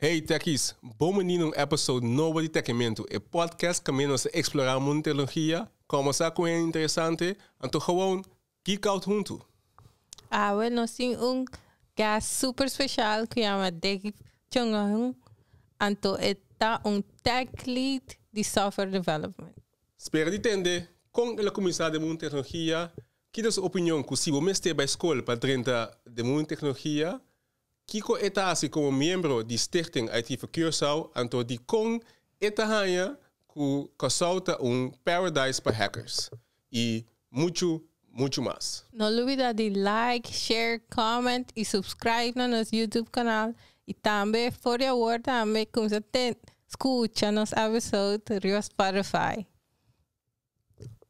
Hey techies, bon bini na un episode nobo di Techimentu, e podcast kaminda nos ta eksplorá mundu di teknologia, kòmbersá ku hende interesante, anto gewoon geek out huntu. Awe nos tin un guest super special ku yama Dave Tjongahun, anto e ta un tech lead di software development. Spera di tende kon el a kuminsá den mundu di teknologia, ki ta su opinion ku si bo mester bai skol pa drenta den mundu di teknologia, Kiko e ta hasi komo miembro di Stichting IT for Curaçao anto dikon e ta haña ku Kòrsou ta un paradise pa hackers? I muchu muchu mas. No lubida di like, share, comment y subscribe na nos YouTube canal y tambe for di awor tambe cuminsa ten scucha nos episode riba Spotify.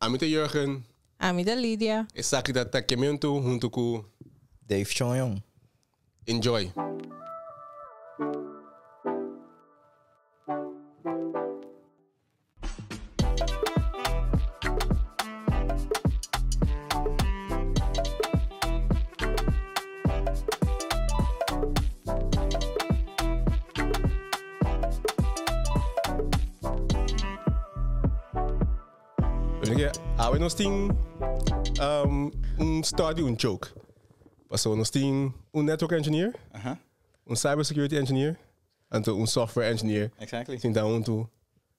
Ami ta Jurgen. Ami ta Lydia. Esaki ta Takiamentu huntu ku. Dave Chonyon. Enjoy! Awe nos tin um, un start di un joke. Paso nos tin un network engineer, Aha, un cyber security engineer, anto un software engineer. exactly. Sinta huntu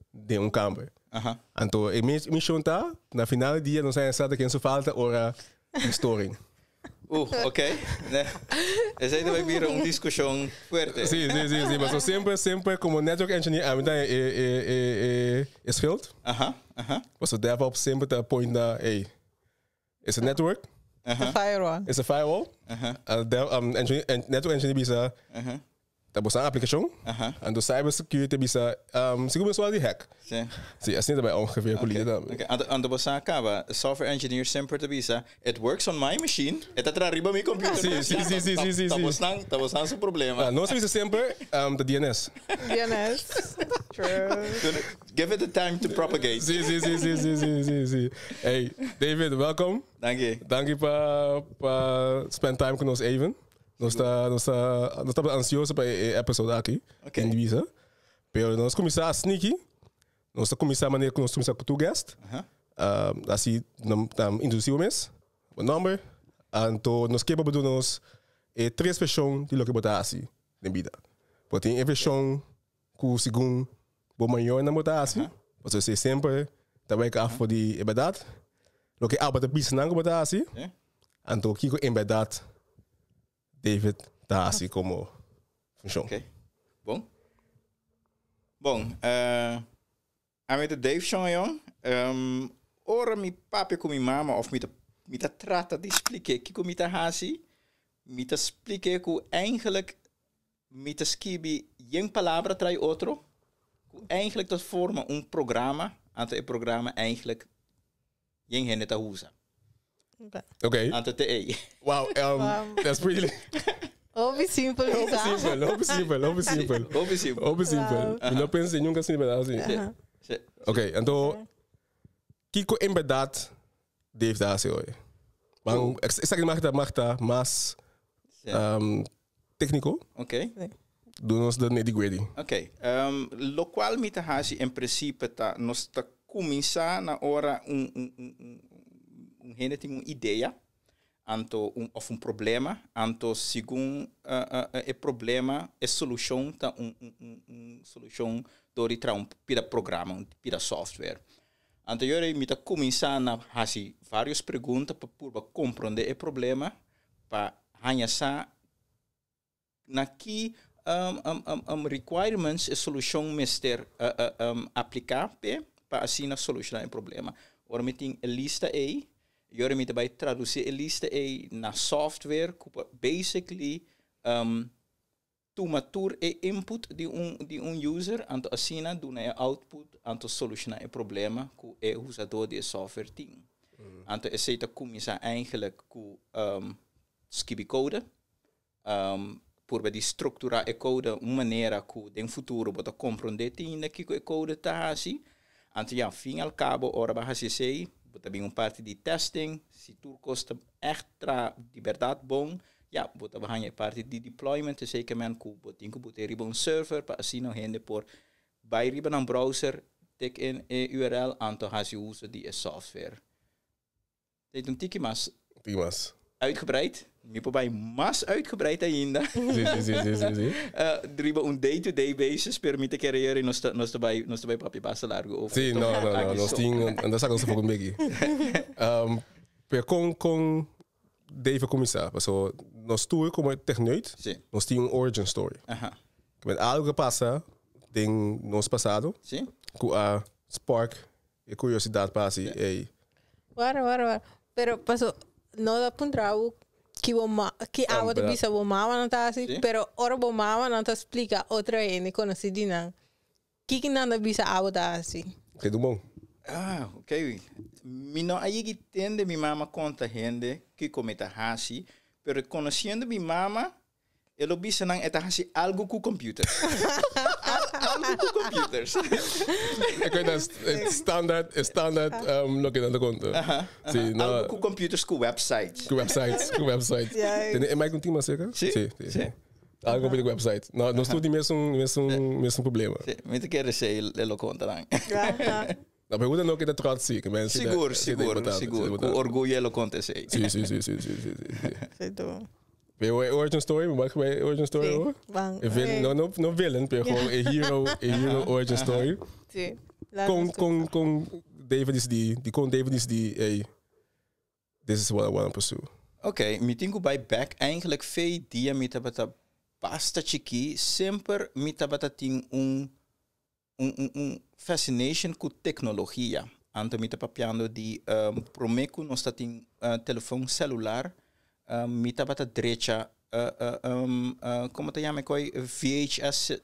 den un kamber. Aha. Anto e misión ta, na final di dia nos a sa ken su falta ora di storing. Ok. Esei ta bai bira un diskushon fuerte. Sí, sí, sí, sí. Paso semper, semper komo network engineer ami ta e schuld. Aha, aha. Paso DevOps semper ta point na, hey, it's a network, The firewall. it's a firewall. Aha. Engineer, network engineer bisa, Aha. Ta boso aplikashon. Aha. Anto cyber security bisa, sigur bo sual di hack. Sí. Sí, asina ta bai ongeveer ku liga tambe. Ok, anto, anto boso a kaba, software engineer semper ta bisa, it works on my machine, e ta traha riba mi computer. Sí, sí, sí, sí, sí, sí, Ta sí. bosnan, ta bosnan su problema. Ah, nos ta bisa semper, ta DNS. DNS. True. Give it the time to propagate. Sí, sí, sí, sí, sí, sí, sí, sí. Hey, David, welkom. Danki. Danki pa, pa spend time ku nos even. Nos ta, nos ta, nos tabata ansioso pa e episode aki. Ok. In Ibiza. Pero nos kuminsá sneaky. Nos ta kuminsá manera ku nos kuminsá ku tur guest. Aha. Asi nan ta introdusí bo mes, bo nòmber, anto nos ke pa bo duna nos e tres vershon di loke bo ta hasi den bida. Bo tin e vershon ku segun bo mayornan bo ta hasi, pasobra esei semper ta wek af for di e bèrdat. Loke abo ta bisa nan ku bo ta hasi, anto kiko en bèrdat David ta hasi komo funshon. Ok, bon. Bon, ami ta Dave Shongayon. Ora mi papia ku mi mama òf mi ta mi ta trata di splik'é kiko mi ta hasi, mi ta splik'é ku eigenlijk Mi ta skibi yen palabra trai otro ku eigenlijk ta forma un programa, anto e programa eigenlijk yen hende ta usa. Okay. Anto te ei. Wow, that's pretty. Hopi simpel Hopi bisa. simpel, hopi simpel, hopi simpel. Hopi simpel. Hopi simpel. Mi no pensa nunca simpel así. Sí. Okay, anto kiko en berdad Dave ta hasi hoy? Man, esaki mag ta mag ta mas Sí. Técnico. Ok. Duna nos de nitty gritty. Ok. Locual mi ta haci en principe ta nos ta cuminsa na ora un un un un un hende tin un idea anto un of un problema anto segun e problema e solucion ta un un un un solucion door di traha un pida programa un pida software. Anto yora mi ta cuminsa na haci varios pregunta pa purba comprende e problema pa haña sa na ki requirements e solushon mester apliká p'e pa asina solushoná e problema. Ora mi tin e lista ei, i ora mi ta bai tradusí e lista ei na software ku por basically tuma tur e input di un di un user anto asina duna e output anto solushoná e problema ku e usadó di e software tin. Anto esei ta kuminsá eigenlijk ku skibi kode, purba di strukturá e kode un manera ku den futuro bo ta komprondé te ainda kiko e kode ta hasi. Anto ya, fin al kabo ora bo a hasi esei, bo ta bin un parti di testing, si tur kos ta ègt traha di bèrdat bon. Ja, bo ta haña e parti di deployment, esei ke men ku bo tin ku bot'é riba un server pa asina hende por bai riba nan browser, tik in e URL anto hasi uso di e software. Esei ta un tiki mas. Tiki mas. Uitgebreid. Mi por bai mas uitgebreid ainda. Sí, sí, sí, sí, sí, sí. Riba un day to day basis, pero mi ta kere yeri nos ta, nos ta bai, nos ta bai papia basta largo over. Sí, no, no, no, nos tin, anda saca nos afo un beki. Pero con, con Dave a cuminsa? Paso nos tur como techneut, nos tin un origin story. Met algo que pasa den nos pasado, cu a spark e curiosidad pa haci ey. Wara, wara, wara. Pero paso, no ta puntra bo ki bo ma, ki awa ta bisa bo mama nan ta haci, pero ora bo mama nan ta splica otro hende conoci di nan, kiko nan ta bisa abo ta haci? Ke du bon. Ah, ok. Mi no a yegi tende mi mama konta hende kiko mi ta hasi, pero konosiendo mi mama, e lo bisa nan e ta hasi algu ku computers. Algu ku computers. E koi ta standaard, standaard loke nan ta konta. Si, no. Algu ku computers ku websites. Ku websites, ku websites. Tene e mic un tin mas serka? Si, si. Si. Algu ku website. No, nos tur tin mesun, mesun, mesun problema. Si, mi ta kere esei e lo konta nan. Na pregunta no kita trots si, ke men si ta, Sigur, si ta sigur, importante, si ta sigur. Ku importante. orguyo e lo konta esei. Si, si, si, si, si, si, si, si. Si tu. Pero e origin story, mi mag bij origin story Sí, hoor. bang. E villain, no, no, no villain, pero gewoon e hero, e hero origin story. Sí. Laat Kon, nos kon, kon David is die, die kon David is die, hey, this is what I want to pursue. Oké, mi tin ku bai bek eigenlijk fe dia mi tabata basta chikí, semper mi tabata tin un un un un fascination ku teknologia. Anto mi ta papiando di promé ku nos ta tin telefon selular, mi tabata drecha komo ta yama e koi VHS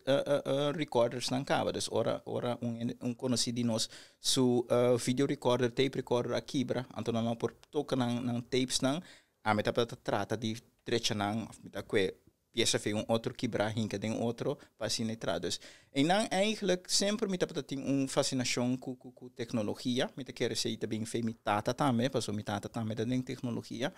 recorders nan kaba. Dus ora ora un hende un konosí di nos su video recorder, tape recorder a kibra, anto nan no por toka nan nan tapes nan, ami tabata trata di drecha nan òf mi ta kue pieza fe un otro kibra hinka den otro pa asina e traha. Dus einan eigenlijk semper mi tabata tin un fascinacion cu cu cu tecnologia. Mi ta kere esey ta bin fe mi tata tambe, pasobra mi tata tambe ta den tecnologia.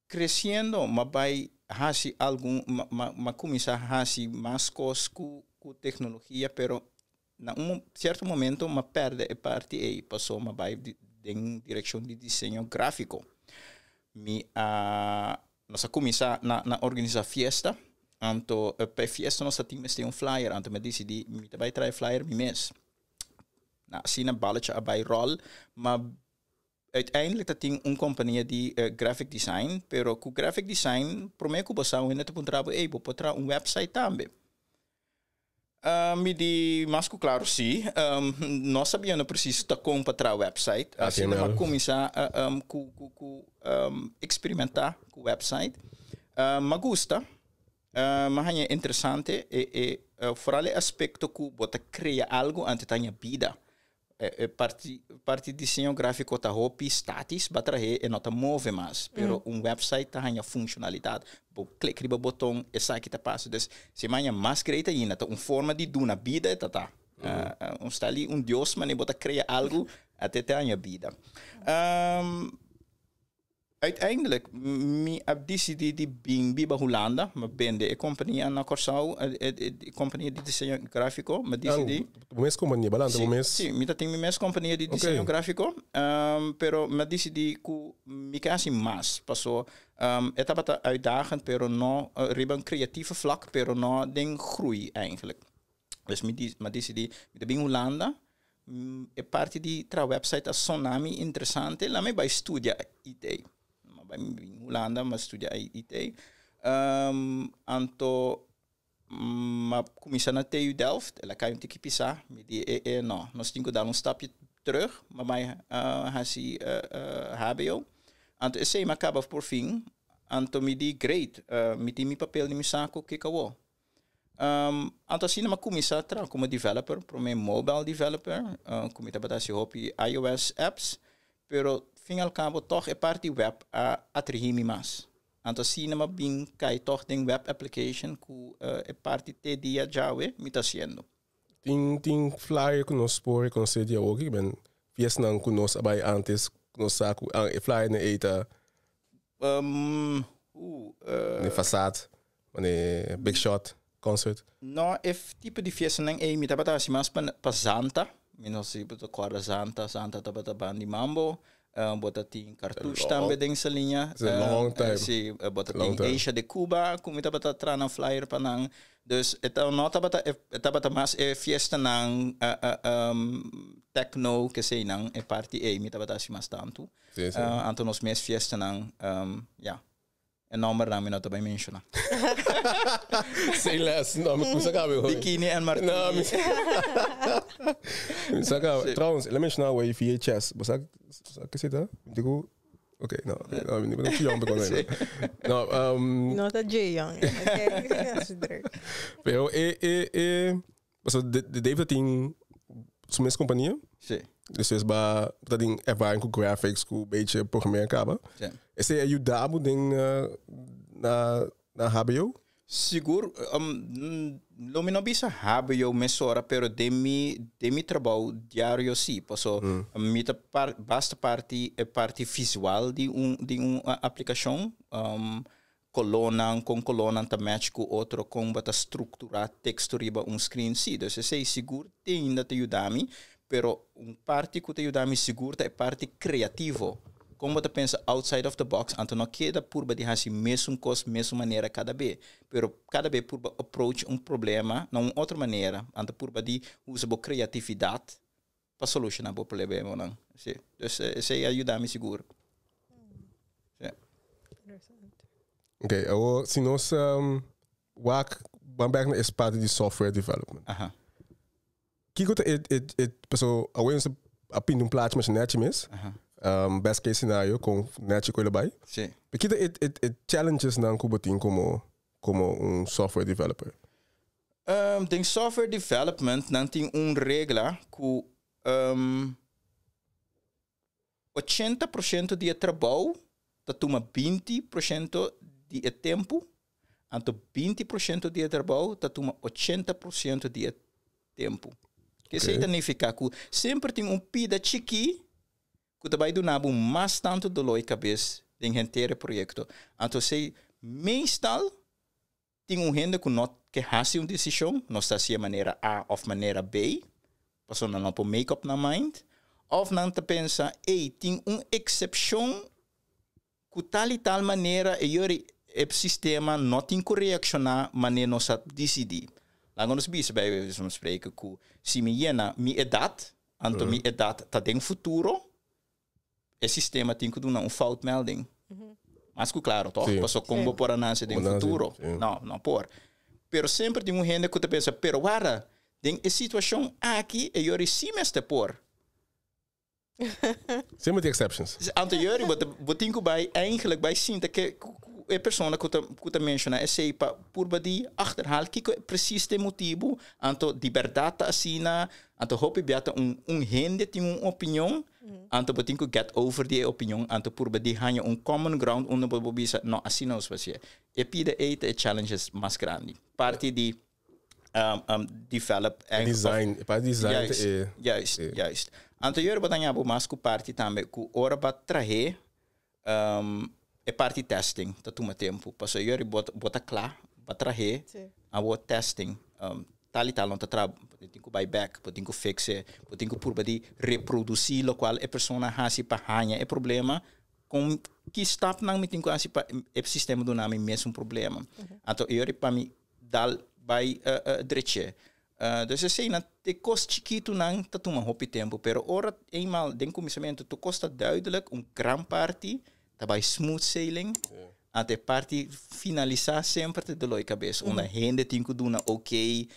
Creciendo m'a bay haci algun m'a m'a m'a cuminsa haci mas cos cu cu tecnologia, pero na un cierto momento m'a perde e parti ey pasobra m'a bay den direccion di diseño grafico. Mi a nos a kuminsá na na organisá fiesta, anto pa e fiesta nos ta tin mester un flyer, anto mi a disidí mi ta bai traha e flyer mi mes. Na asina balletje a bai ròl, ma uiteindelijk ta tin un kompania di graphic design, pero ku graphic design promé ku bo sa un hende ta puntra bo, ey bo por traha un website tambe? Mi di mas ku klaro si. No sabiendo presis ta kon pa traha website. Asina mi a kuminsá ku ku ku eksperimentá ku website. Mi a gusta, mi a haña interesante e e foral e aspekto ku bo ta krea algu antes ta haña bida. E parti parti diseño gráfiko ta hopi statis, ba trah'é e no ta move mas, pero un website ta haña funshonalidat. Bo klik riba boton, esaki ta pasa. Dus si e maña mas great ainda, ta un forma di duna bida e ta ta. Un sta li un dios manera bo ta krea algu, ate ta haña bida. Uiteindelijk mi a disidí di bin biba Hulanda, mi a bende e kompania na Kòrsou, e kompania di diseño gráfiko, mi a disidí. Bo mes kompania, balanta bo mes? Sí, mi ta tin mi mes kompania di diseño gráfiko, pero mi a disidí ku mi ke hasi mas, paso e tabata uitdagend, pero no riba un kreativo vlak, pero no den groei eigenlijk. Dus mi di, mi a disidí, mi ta bin Hulanda, e parti di traha website a sona mi interesante, laat mi bai studia IT. Mi a bai bin Hulanda, mi a studia IT. Anto mi a kuminsá na TU Delft, el a kai un tiki pisá, mi di e e no, nos tin ku dal un stapje terug, mi a bai hasi hbo. Anto esei mi a kaba por fin, anto mi di great, mi tin mi papel den mi saku, kiko awor? Anto asina mi a kuminsá traha komo developer, promé mobile developer, ku mi tabata hasi hopi iOS apps, pero fin al kabo tòg e parti web a atraí mi mas. Anto asina mi a bin kai tòg den web application ku e parti te dia djawe mi ta hasiendo. Tin tin flyer ku nos por rekonosé di awoki? Ben fiestanan ku nos a bai antes, ku nos sa ku e flyernan ei ta. Mane Fasad, mane Big Shot concert. No, e tipo di fiestanan ei mi tabata hasi mas pa pa Zanta. Mi no si bo ta kòrda Zanta. Zanta tabata banda di mambo. Bo ta tin Cartouche tambe den Saliña. It's a long time. Si, bo ta tin Asia de Cuba ku mi tabata traha nan flyer pa nan. Dus e ta no tabata e tabata mas e fiestanan techno keseinan e parti ei mi tabata hasi mas tantu. Sí, sí. Anto nos mes fiestanan ya. E nombernan mi no ta bai menciona. Say less. No, mi kusa kabe hoy. Bikini en martini. No, mi mi sa kabe. Sí. Trouwens, el a menciona wey VHS. Bo sa sa ke sita? Mi diku Ok, no, ok, no, mi no te jong begonnen. Sí. No, No ta Jay Young. Ok, así druk. pero e e e so de de Dave ta tin su mes kompania. Sí. Despues ba ta tin ervaring ku graphics ku beetje programmeren kaba. Sí. Esei a yuda bo den na na HBO? Sigur, lo mi no bisa HBO mesora, pero den mi den mi trabou diario si, paso mi ta par basta parti e parti visual di un di un aplikashon, kolónan, kon kolónan ta match ku otro, kon bo ta strukturá teksto riba un screen, si. Dus esei sigur te ainda ta yuda mi, pero un parti ku ta yuda mi sigur ta e parti kreativo. Kon bo ta pensa outside of the box, anto no keda purba di hasi mesun kos mesun manera kada be, pero kada be purba approach un problema na un otro manera, anto purba di usa bo kreatividat pa solushoná bo problemanan. Si, dus esei a yuda mi sigur. Si. Oké, awor si nos wak ban bek na e parti di software development. Aha. Kiko ta e e e paso awe nos a pinta un plachi masha nechi mes. Aha. Best case scenario kon nechi ku el a bai. Si. Pero ki ta e e e challenges nan ku bo tin komo komo un software developer? Den software development nan tin un regla ku 80% di e trabou ta tuma 20% di e tempu, anto 20% di e trabou ta tuma 80% di e tempu. Esei ta nifiká ku semper tin un pida chikí ku ta bai duna bo mas tantu doló i kabes den henter e proyekto. Anto esei meestal Tin un hende ku no ke hasi un desishon, nos ta hasié manera A òf manera B, pasobra nan no por make up nan mind, òf nan ta pensa, ey, tin un eksepshon ku tal i tal manera e yori e sistema no tin ku reakshoná manera nos a disidí. Laga nos bisa bij wijze van spreken ku si mi yena mi edat, anto mi edat ta den futuro, e sistema tin ku duna un foutmelding. Mas ku klaro, toch? Sí. Paso kon bo por a nase den Bo nase, futuro? sí. No, no por. Pero semper tin un hende ku ta pensa, pero wara, den e situashon aki e yori sí mester por. Semper tin exceptions. Anto yori bo ta bo tin ku bai eigenlijk bai sinta ke ku ku e persona ku ta ku ta menshoná esei pa purba di achterhaal kiko precies ta e motibu. Anto di bèrdat ta asina, anto hopi bia ta un un hende tin un opinion Anto bo tin ku get over di e opinion, anto purba di haña un common ground unda bo por bisa, no, asina nos por hasié. E pida ei ta e challenges mas grandi. Parti di develop E design, e parti di design ta e. Juist, juist, juist. Anto yora bo ta haña bo mas ku parti tambe ku ora bo a trah'é e parti testing ta tuma tempu. Pasobra yora bo ta kla, bo a trah'é, awor testing. Tal i tal no ta traha, bo tin ku bai bèk, bo tin ku fix e, bo tin ku purba di reprodusí lokual e persona a hasi pa haña e problema, kon ki stapnan mi tin ku hasi pa e sistema duna mi mesun problema. Anto e ora pa mi dal bai drech'é. Dus eseinan e kos chikitunan ta tuma hopi tempu, pero ora eenmaal den kuminsamentu tur kos ta duidelijk, un gran parti ta bai smooth sailing, Anto e parti finalisá semper ta doló e kabes, unda hende tin ku duna oké,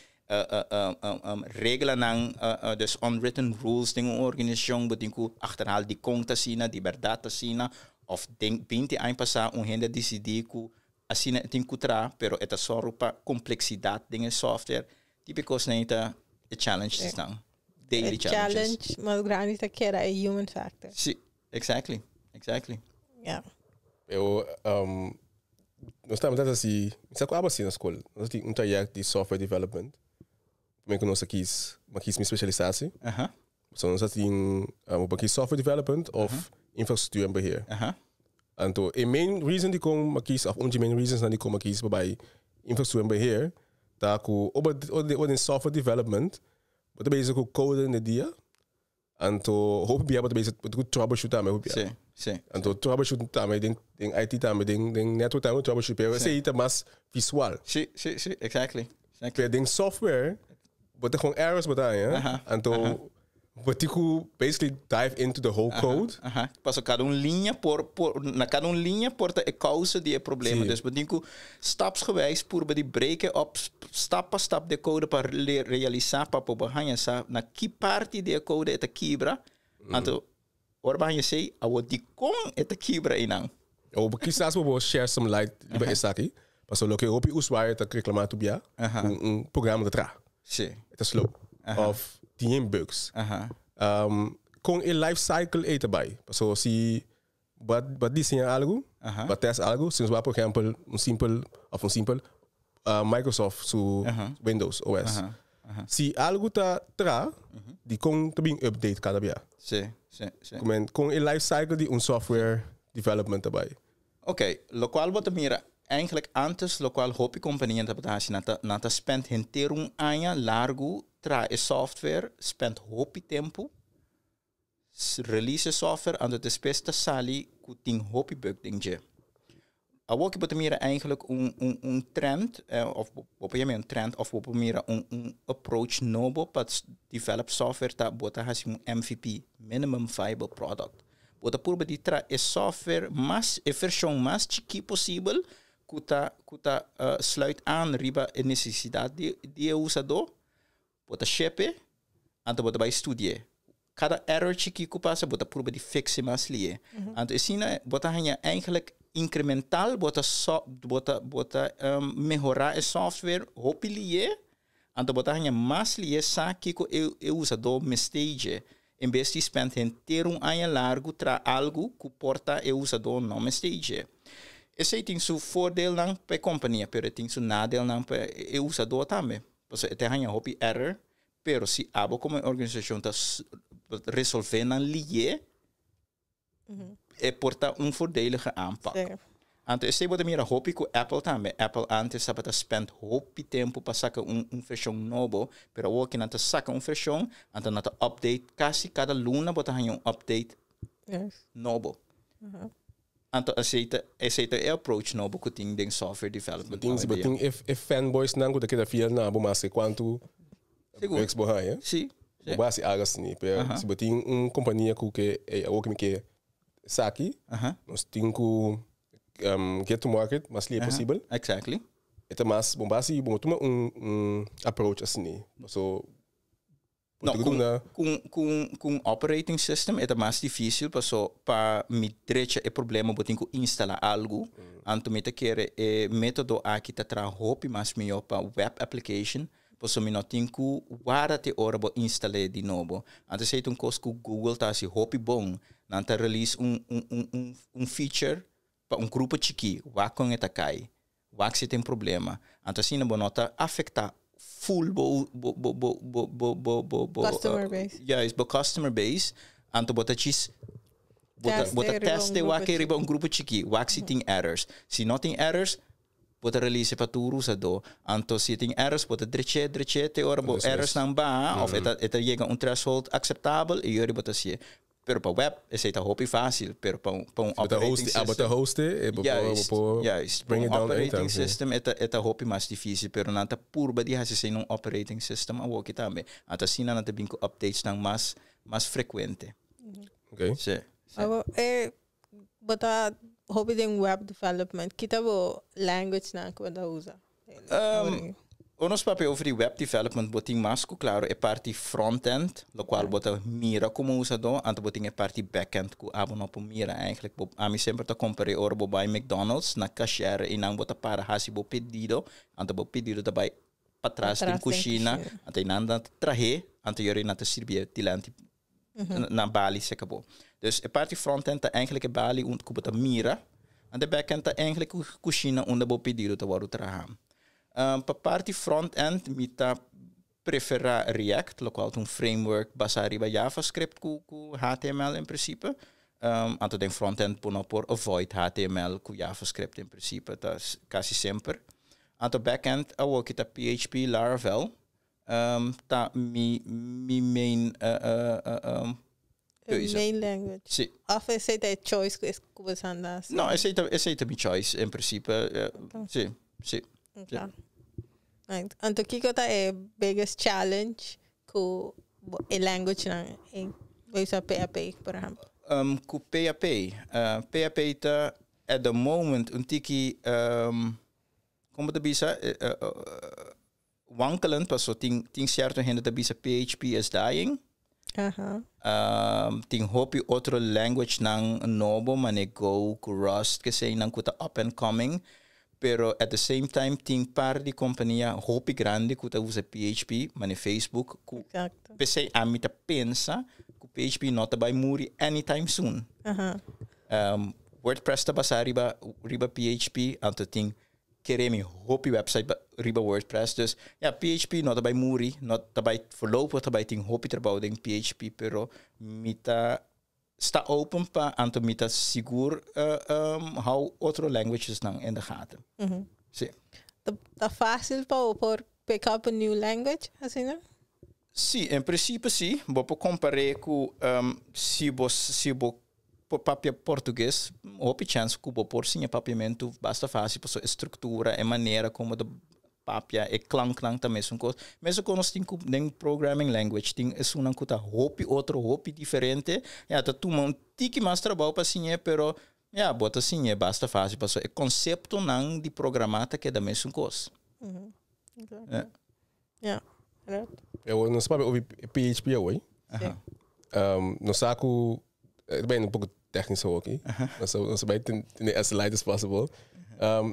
reglanan, dus unwritten rules den un organisashon, bo tin ku achterhaal dikon ta asina, di bèrdat ta asina, òf den binti aña pasá un hende a disidí ku asina e tin ku traha, pero e ta sòru pa kompleksidat den e software, tipo e kosnan ei ta e challengesnan, daily E challenges. challenge mas grandi ta keda e human factor. Sí, exactly, exactly. Ja. Pero um, nos tambe ta hasi, mi sa ku abo hasi na skol. Nos tin un traject di software development. Prome ku nos a kies, mi a kies mi specialisatie. Aha, So nos a tin, um, bo por kies software development of infrastructuur en beheer. aha. Anto e main reason di kon m'a kies, of un di main reasons nan di kon m'a kies pa bai infrastructura en beheer, ta ku ora bo den software development, bo ta bezig ku code den e dia, anto hopi bia bo ta bezig bo ta ku troubleshoot tambe hopi bia. Si, si. Anto troubleshoot tambe den den IT tambe den den network tambe troubleshoot, pero esei ta mas visual. Si, si, si, exactly. Exactly. Pero den software bo ta gewoon errors bo ta haña, anto bo tin ku basically dive into the whole code. Aha, paso kada un liña por, por, na kada un liña por ta e kousa di e problema. Si. Dus bo tin ku stapsgewijs purba di break e op stap pa stap di e kode pa realisá pa bo por haña sa na ki parti di e kode e ta kibra. Anto ora bo haña esei, awor dikon e ta kibra einan? O kisas bo por share some light riba esaki, pasobra loke hopi usuario ta reklamá tur bia, ku un programa ta traha. E ta slow. Of tin yen bugs. Kon e life cycle ei ta bai? Pasobra si bo a diseñá algu, bo a test algu, si nos wak por ehèmpel un simpel of un simpel Microsoft su Windows OS. Si algu ta traha, dikon ta bin update kada bia? Kon e life cycle di un software development ta bai? Ok, lokual bo ta mira eigenlijk antes lokual hopi kompania tabata hasi nan ta nan ta spend henter un aña largu traha e software, spend hopi tempu, release e software anto despues ta sali ku tin hopi bug den dje. Awor ki bo ta mira eigenlijk un un un trend of bo por yama un trend of bo por mira un un approach nobo pa develop software ta bo ta hasi un MVP, minimum viable product. Bo ta purba di traha e software mas, e vershon mas chikí posibel ku ta ku ta sluit aan riba e nesesidat di di e usadó. Bo ta ship e, anto bo ta bai studi'é. Kada error chikí ku pasa bo ta purba di fix e mas lié. Anto asina bo ta haña eigenlijk incremental bo ta so bo ta bo ta mehorá e software hopi lié. Anto bo ta haña mas lié sa kiko e e usadó mester dje, en bes di spend henter un aña largu traha algu ku por ta e usadó no mester dje. Esei tin su voordeelnan pa e kompania, pero e tin su nadeelnan pa e usadó tambe, pasobra e ta haña hopi error, pero si abo komo e organisashon ta resolvé nan lié, E por ta un voordelige aanpak. Anto esei bo ta mira hopi ku Apple tambe. Apple antes tabata spend hopi tempu pa saka un un vershon nobo, pero awor ke nan ta saka un vershon, anto nan ta update kasi kada luna bo ta haña un update nobo. Anto esei ta esei ta e approach nobo ku tin den software development Bo tin si bo tin e e fanboys nan ku ta keda fiel na bo maske kuantu bugs bo haña. Si. Bo basi algo asina, pero si bo tin un kompania ku ke ey awor ku mi ke esaki, nos tin ku get to market mas lihe posibel. Exactly. E ta mas, bo basi bo tuma un un approach asina, paso bo No, tin ku ku duna. ku ku ku un operating system e ta mas difisil paso pa mi drecha e problema bo tin ku instala algu, anto mi ta kere e metodo aki ta traha hopi mas mihó pa web application. Pasobra mi no tin ku warda te ora bo instal'é di nobo. Antes ei ta un kos ku Google ta hasi hopi bon. Nan ta release un un un un un feature pa un grupo chikí, wak kon e ta kai, wak si tin problema. Anto asina bo no ta afektá full bo bo bo bo bo bo bo bo bo Customer base. Juist, bo customer base. Anto bo ta djis bo ta bo ta Teste riba un teste grupo wak chikí. riba un grupo chikí, wak si tin errors. Si no tin errors, Bo ta release pa tur usadó. Anto si tin errors bo ta drech'é, drech'é te ora bo errorsnan baha of e ta e ta yega un threshold akseptabel i yori bo ta hasié. Pero pa web esei ta hopi fásil, pero pa un pa un Si bo ta operating host, abo ta system. host e, bo por bo Juist, por juist. Pa bring un it down operating anytime, sí. system e ta e ta hopi mas difísil, pero nan ta purba di hasi esei na un operating system awoki tambe. Anto asina nan ta bin ku updatesnan mas mas frekuente. Okay. Sí, sí. Abo e Bo ta hopi den web development. Ki ta bo language nan ku bo ta usa? Ora nos papia over di web development bo tin mas ku klaro e parti frontend, lokual bo ta mira komo usadó, anto bo tin e parti backend ku abo no por mira eigenlijk. Bo, ami semper ta kompar'é ora bo bai McDonald's na cashier i nan bo ta para hasi bo pedido, anto bo pedido ta bai patras den kushina, anto i nan ta trah'é, anto yori nan ta sirbié dilanti na balie se acabó. Dus e parti frontend ta eigenlijk e balie un ku bo ta mira, en de backend ta eigenlijk ku kushina unda bo pedido ta wòrdu traha. Pa parti frontend mi ta preferá React, lokual ta un framework basá riba JavaScript ku ku HTML in prinsipe. Anto den frontend bo no por avoid HTML ku JavaScript in principe, ta kasi semper. Anto backend awor ki ta PHP, Laravel, ta mi main keuze. Main language. Si. Of esei ta e choice ku ku bo sa anda hasi? No, esei ta mi choice in principe. Si, si. Okay. Right. Anto kiko ta e biggest challenge ku e language nan e bo usa PHP por ehempel? Ku PHP, PHP ta at the moment un tiki, kon bo ta bisa, wankelend, paso tin cierto hende ta bisa PHP is dying. Tin hopi otro language nan nobo mane Go ku Rust keseinan ku ta up and coming, pero at the same time tin par di kompania hopi grandi ku ta usa PHP mane Facebook ku p'esei ami ta pensa ku PHP no ta bai muri anytime soon. WordPress ta basa riba PHP anto tin Kere mi hopi website riba WordPress. Dus ja, PHP no ta bai muri, no ta bai voorlopig ta bai tin hopi trabou den PHP, pero mi ta sta open pa anto mi ta sigur hou otro languages nan in de gaten. Si. Ta fácil pa bo por pick up a new language asina? Si, en principe si. Bo por compar'é cu si bo si bo por papia portugues, hopi chèns ku bo por siña papiamentu basta fásil pasobra e struktura, e manera komo ta papia, e klanknan ta mesun kos. Mesun kos nos tin ku den programming language tin esunnan ku ta hopi otro, hopi diferente, ya ta tuma un tiki mas trabou pa siñ'é pero ya bo ta siñ'é basta fásil pasobra e konseptonan di programá ta keda mesun kos. Ja, right. Ja, nos papia over PHP awor. Nos sa ku het ben un poco technisch ook. Nos bai ten as light as possible.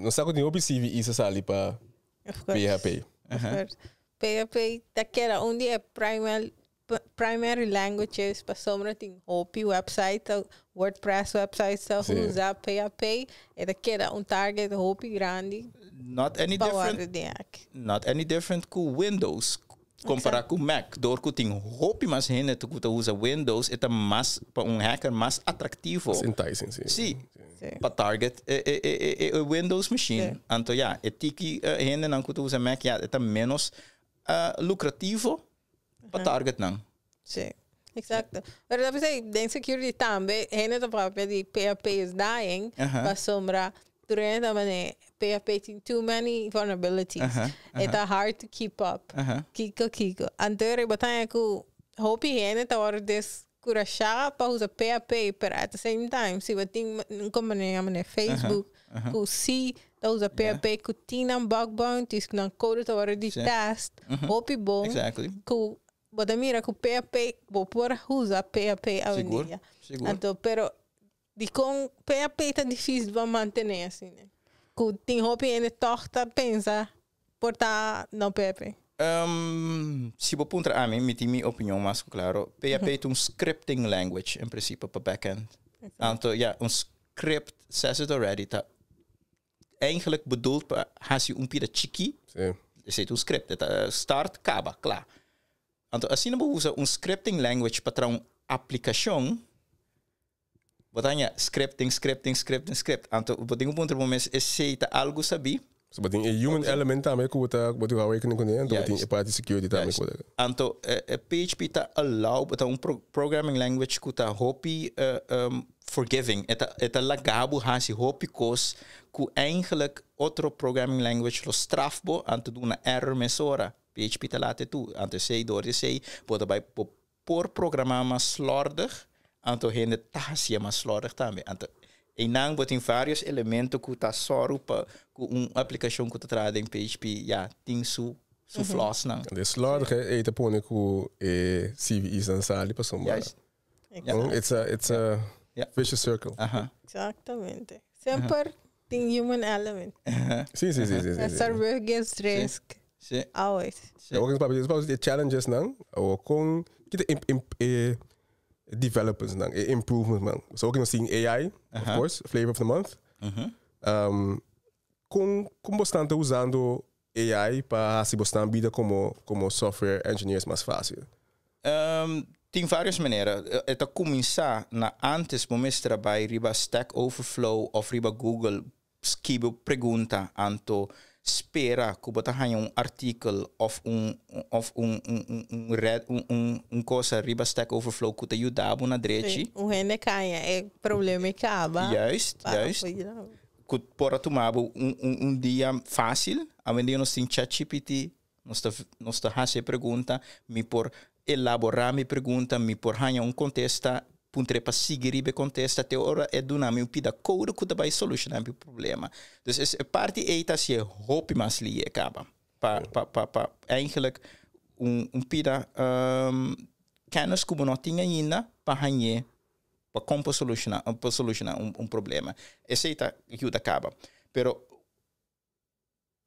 Nos sa ku tin hopi CVE sa sali pa PHP. Of course. PHP ta keda un di e primary primary languages pasobra tin hopi website ta WordPress websites ta usa PHP e ta keda un target hopi grandi Not any pa different wòrdu den aki. Not any different ku Windows kompara ku Mac. Dor ku tin hopi mas hende ku ta usa Windows e ta mas pa un hacker mas atraktivo. Mas enticing, si. Si, Si. pa target e e e e e Windows machine. Si. Anto ya, e tiki hendenan ku ta usa Mac ya e ta menos lukrativo pa target nan. Sí, exacto. Pero dat pensei, den security tambe, hende ta papia di PHP is dying, pasobra tur hende ta mane PHP tin too many vulnerabilities. E ta hard to keep up. Kiko kiko. Anto riba ta ku hopi hende ta wòrdu deskurashá pa usa PHP, pero at the same time, si bo tin un kompania manera Facebook, ku si ta usa PHP ku tin nan bug bounties, ku nan code ta wòrdu di test, hopi bon. Ku bo ta mira ku PHP, bo por usa PHP awendia. Anto, pero dikon PHP ta difícil pa mantené asina? Ku tin hopi hende tòg ta pensa por ta no PHP. Si bo puntra ami, mi tin mi opinion mas ku klaro. PHP ta un scripting language en principe pa backend. Anto ya, un script says it already, ta eigenlijk bedoeld pa hasi un pida chikí. Esei ta un script, e ta start, kaba, kla. Anto asina bo usa un scripting language pa traha un aplikashon, bo ta haña scripting, scripting, scripting, script. Anto bo tin ku puntra bo mes esei ta algu sabí. So bo tin e human element tambe ku bo ta bo tin ku hou rekening kuné, anto bo tin e parti security tambe ku bo ta. Anto e PHP ta allow, ta un programming language ku ta hopi forgiving. E ta e ta laga bo hasi hopi kos ku eigenlijk otro programming language lo straf bo, anto duna error mesora. PHP ta laat e tu. Anto esei dor di esei bo ta bai bo por programá mas slòrdig, anto hende ta hasié mas slòrdig tambe. Anto einan bo tin vários elemento ku ta sòru pa ku un aplikashon ku ta traha den PHP ya tin su su flaws-nan. Anto e slòrdig ei ta pone ku e CVE's-nan sali pasobra Juist. It's a it's a vicious circle. Exactamente. Semper tin human element. Sí, sí, sí, sí, sí. That's our biggest risk. Sí. Always. Sí. Awor nos papia di challenges nan, awor kon kita e developers nan, e improvements nan. So awor nos tin AI, of course, flavor of the month. Kon bo stan ta usando AI pa hasi bo stan bida komo software engineers mas fácil? Tin varios manera. E ta kuminsá na antes bo mester a bai riba Stack Overflow òf riba Google skibi bo pregunta anto spera ku bo ta haña un artikel òf un òf un un un red un un un cosa riba Stack Overflow ku ta yuda bo na drechi. Sí, un hende kaña e problema e kaba. Juist, juist. Ku por a tuma bo un un un dia fásil. Awendia nos tin ChatGPT, Nos ta nos ta hasi e pregunta, mi por elaborá mi pregunta, mi por haña un kontesta, puntr'é pa sigui riba e kontesta te ora e duna mi un pida koude ku ta bai solushoná mi problema. Dus es e parti ei ta hasié hopi mas lié kaba pa pa pa pa eigenlijk un un pida kènis ku bo no tin ainda pa hañ'é pa kon por solushoná por solushoná un un problema. Esei ta yuda kaba. Pero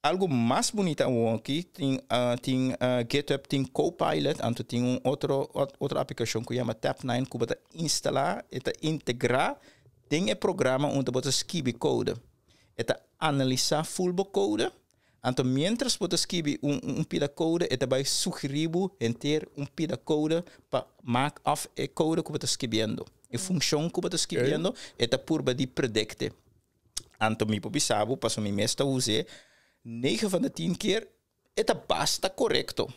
Algo mas bunita awoki tin tin GitHub tin Copilot anto tin un otro otro aplikashon ku yama Tabnine ku bo ta instalá e ta integrá den e programa unda bo ta skibi kode. E ta analisá ful bo kode anto miéntras bo ta skibi un un pida kode e ta bai sugerí bo henter un pida kode pa mak òf e kode ku bo ta skibiendo e funshon ku bo ta skibiendo e ta purba di predikte. Anto mi por bisa bo, pasobra mi mes ta us'é, negen van de tien keer e ta basta korekto.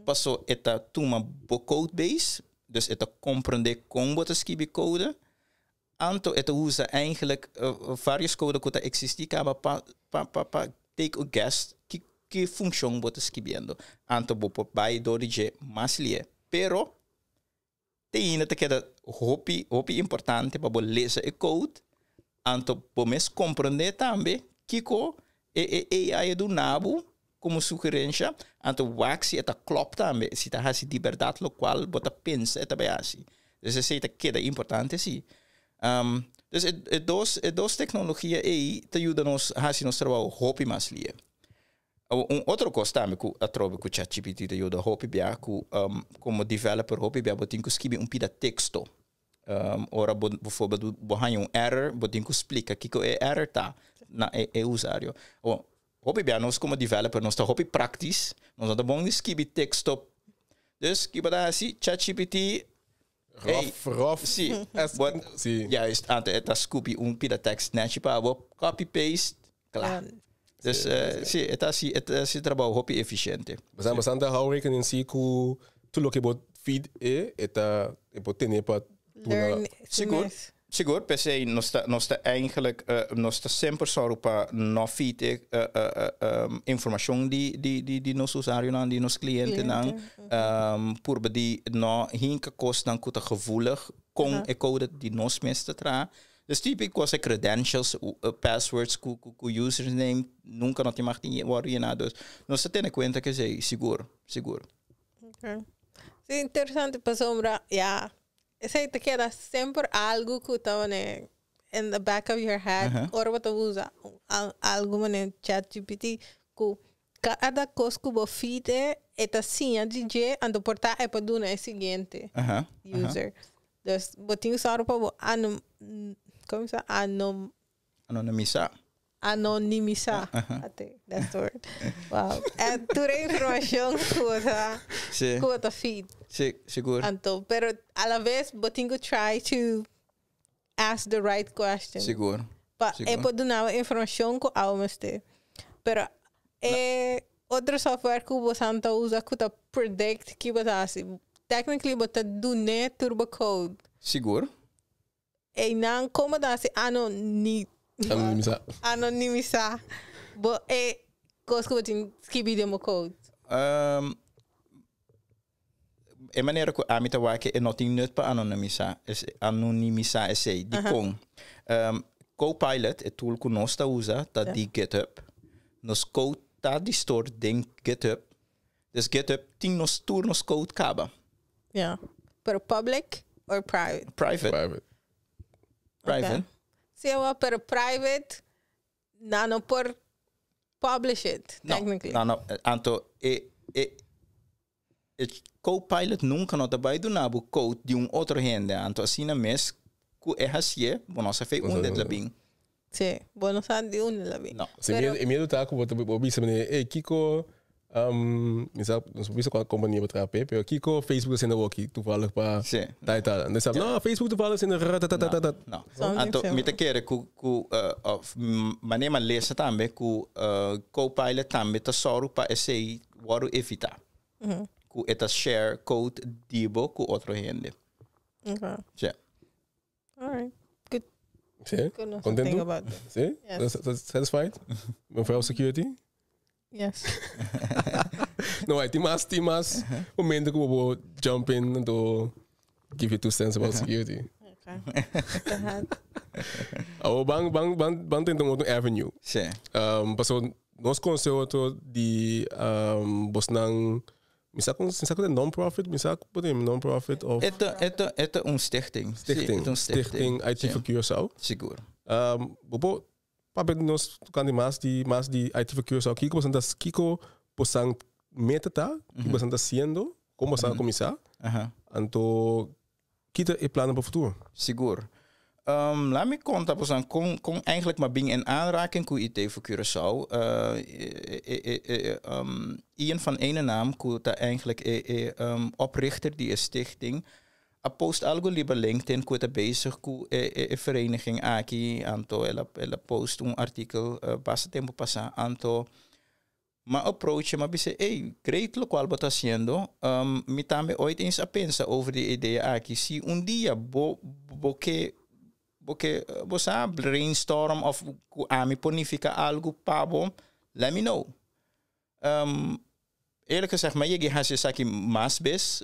Paso e ta tuma bo codebase, dus e ta komprendé kon bo ta skibi kode, anto e ta usa eigenlijk varios kode ku ta eksistí kaba pa pa pa pa take a guess ki ki funshon bo ta skibiendo. Anto bo por bai dor di dje mas lié. Pero Te ainda ta keda hopi hopi importante pa bo lesa e code, anto bo mes comprende tambe kico e e AI a duna bo como sugerencia, anto wak si e ta klop tambe, si ta haci di berdad locual bo ta pensa e ta bay haci. Dus esey ta keda importante si. Dus e e dos e dos tecnologia ey ta yuda nos haci nos trabao hopi mas lie. Un otro kos tambe ku atrobe ku ChatGPT ta yuda hopi bia ku komo developer hopi bia bo tin ku skibi un pida teksto. Ora bo bijvoorbeeld bo haña un error bo tin ku splika kiko e error ta na e e usuario. Awor hopi bia nos komo developer nos ta hopi praktis, nos no ta bon di skibi teksto. Dus ki bo ta hasi ChatGPT Rof, rof. Si. Si. Juist, anto e ta skupi un pida tekst nechi pa bo, copy paste, kla. Dus si, e ta hasi, e ta hasi trabou hopi efisiente. Basante, basante hou rekening si ku tur loke bo feed e, e ta, e por tene pa duna. Sigur, sigur, p'esei nos ta, nos ta eigenlijk, nos ta semper sòru pa no feed e informashon di, di, di, di nos usuarionan, di nos klientenan. Purba di no hinka kosnan ku ta gevoelig kon e kode di nos mes ta traha. Dus típiko kos e credentials, passwords ku ku username nunka no tin mag di wòrdu yená. Dus nos ta tene kuenta ku esei sigur, sigur. Okay. Sí, interesante pasobra ya esei ta keda semper algu ku ta manera in the back of your head ora bo ta usa algu manera ChatGPT ku Kada kos ku bo feed e, e ta siña di dje, anto por ta e por duna e siguiente user. Dus bo tin ku sòru pa bo anom, komo sa? Anom. Anonimisá. Anonimisá. I think that's the word. Wow. En tur e informashon ku bo ta, ku bo ta feed. Sí, sigur. Anto, pero a la vez bo tin ku try to ask the right question. Sigur. Pa e por duna bo informacion cu abo mester. Pero e otro software cu bosan ta usa cu ta predict ki bo ta haci, technically bo ta dun'e tur bo code. Sigur. Eynan como ta haci anoni Anonimisa. anonimisa bo e cos cu bo tin skibi den bo code. E manera ku ami ta wak e no tin nut pa anonimisá anonimisá esei. Dikon? Copilot, e tool ku nos ta usa, ta di GitHub. Nos code ta di store den GitHub. Dus GitHub tin nos tur nos code kaba. Ja. Pero public or private? Private. Private. Private. Sí, awor, pero private Nan no por publish it, technically. No, no, anto e, e, e Copilot nunca no ta bai duna bo code di un otro hende. Anto asina mes ku e hasié, bo no sa fe unda el a bin. Sí, bo no sa di unda el a bin. No. Si, e miedo ta ku bo ta bo bisa manera, ey, kiko. Mi sa, nos por bisa kua kompania bo traha p'e, pero kiko Facebook ta hasiendo awoki toevallig pa tal i tal? Nan sa, no, Facebook toevallig hasiendo ratatatatata. No, no. Anto mi ta kere ku ku of manera mi a lesa tambe ku Copilot tambe ta sòru pa esei wòrdu evitá. Ku e ta share code di bo ku otro hende. Okay. Sí. All right. Good. Sí? Good know Contento? something about that. Sí? Yes. Satisfied? Mevrouw Security? Yes. No, ay, tin mas momento ku bo jump in anto give you two cents about security. Okay. Perhaps. Awo ban ban ban ban tenta un otro avenue. Sí. Paso nos conoce otro di bosnan Mi sa kon, mi sa ku ta non-profit, mi sa ku por tin non-profit of E ta, e ta, e ta un stichting. Sí, stichting, e ta un stichting IT Sí. for Curaçao. Sigur. Bo por papia di nos tokante mas di mas di IT for Curaçao. Kiko bosan ta kiko bosan meta ta, kiko bosan ta hasiendo, kon bosan a kuminsá, anto Ki ta e plannan pa futuro? Sigur. Laat mi konta bosan kon kon eigenlijk mi a bin in aanraking ku IT voor Curaçao. Ian van Eenennaam ku ta eigenlijk e e oprichter di e stichting a post algo riba LinkedIn ku e ta bezig ku e e e vereniging aki anto el a el a post un artikel basta tempu pasa anto M'a approach e, m'a bis'é, Ey, great locual bo ta haciendo. Mi tambe ooit eens a pensa over di e idea aki. Si un dia bo bo ke bo ke bo sa brainstorm of cu ami por nifica algo pa bo, let me know. Eerlijk gezegd, m'a yega haci esaki mas bes,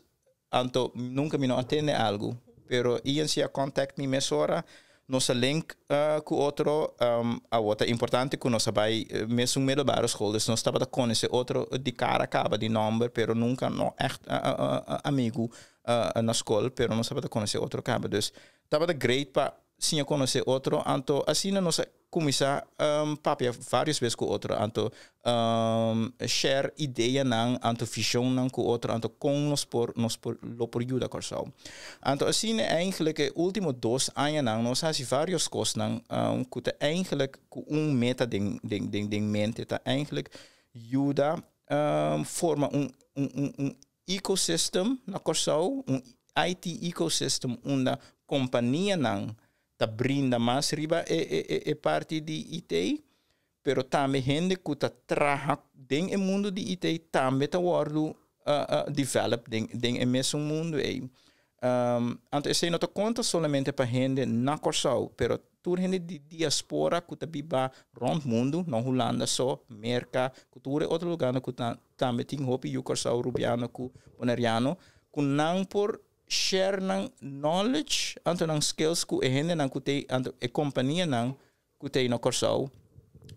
anto nunca mi no a tende algo. Pero Ian si a contact mi mesora, nos a link cu otro. Awor ta importante cu nos a bay mesun middelbare school, dus nos tabata conoce otro di cara caba, di nomber, pero nunca no echt amigo na school, pero nos tabata conoce otro caba. Dus tabata great pa siña conoce otro, anto asina nos a cuminsa papia varios bes cu otro, anto share ideanan, anto visionnan cu otro, anto con nos por nos por lo por yuda Kòrsou. Anto asina eigenlijk e ultimo dos añanan nos a haci varios cosnan cu ta eigenlijk cu un meta den den den den mente, ta eigenlijk yuda forma un un un un ecosystem na Kòrsou, un IT ecosystem unda kompanianan ta brinda mas riba e e e parti di IT, pero tambe hende ku ta traha den e mundu di IT tambe ta wòrdu develop den den e mesun mundu ei. Anto esei no ta konta solamente pa hende na Kòrsou, pero tur hende di diaspora ku ta biba rònt mundu, no Hulanda so, Merka, ku tur e otro lugarnan ku ta tambe tin hopi yu Kòrsou, Rubiano ku Boneriano, ku nan por share nan knowledge anto nan skills ku e hendenan ku t'ei anto e kompanianan ku t'ei na Kòrsou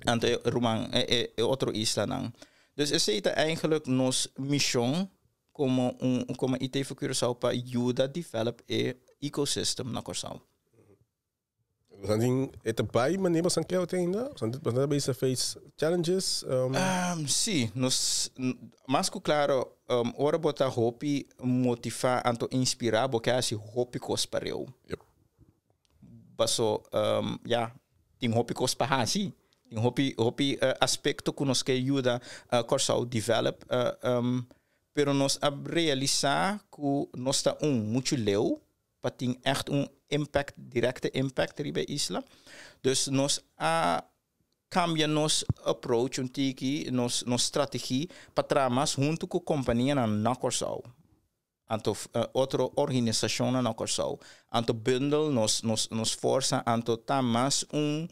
anto e ruman e e otro islanan. Dus esei ta eigenlijk nos mishon komo un komo IT for Curaçao pa yuda develop e ecosystem na Kòrsou. Bosan tin e ta bai manera bosan ke ota ainda? Bosan bosan ta bisa face challenges? Sí, nos mas ku klaro ora bo ta hopi motivá anto inspirá bo ke hasi hopi kos pareu. Yep. Paso ya tin hopi kos pa hasi, tin hopi hopi aspekto ku nos ke yuda Kòrsou develop pero nos a realisá ku nos ta un muchu leu pa tin ègt un impact, direkte impact riba e isla. Dus nos a kambia nos approach un tiki, nos nos strategie pa traha mas huntu ku kompanianan na Kòrsou, anto otro organisashonnan na Kòrsou. Anto bundel nos nos nos forsa, anto ta mas un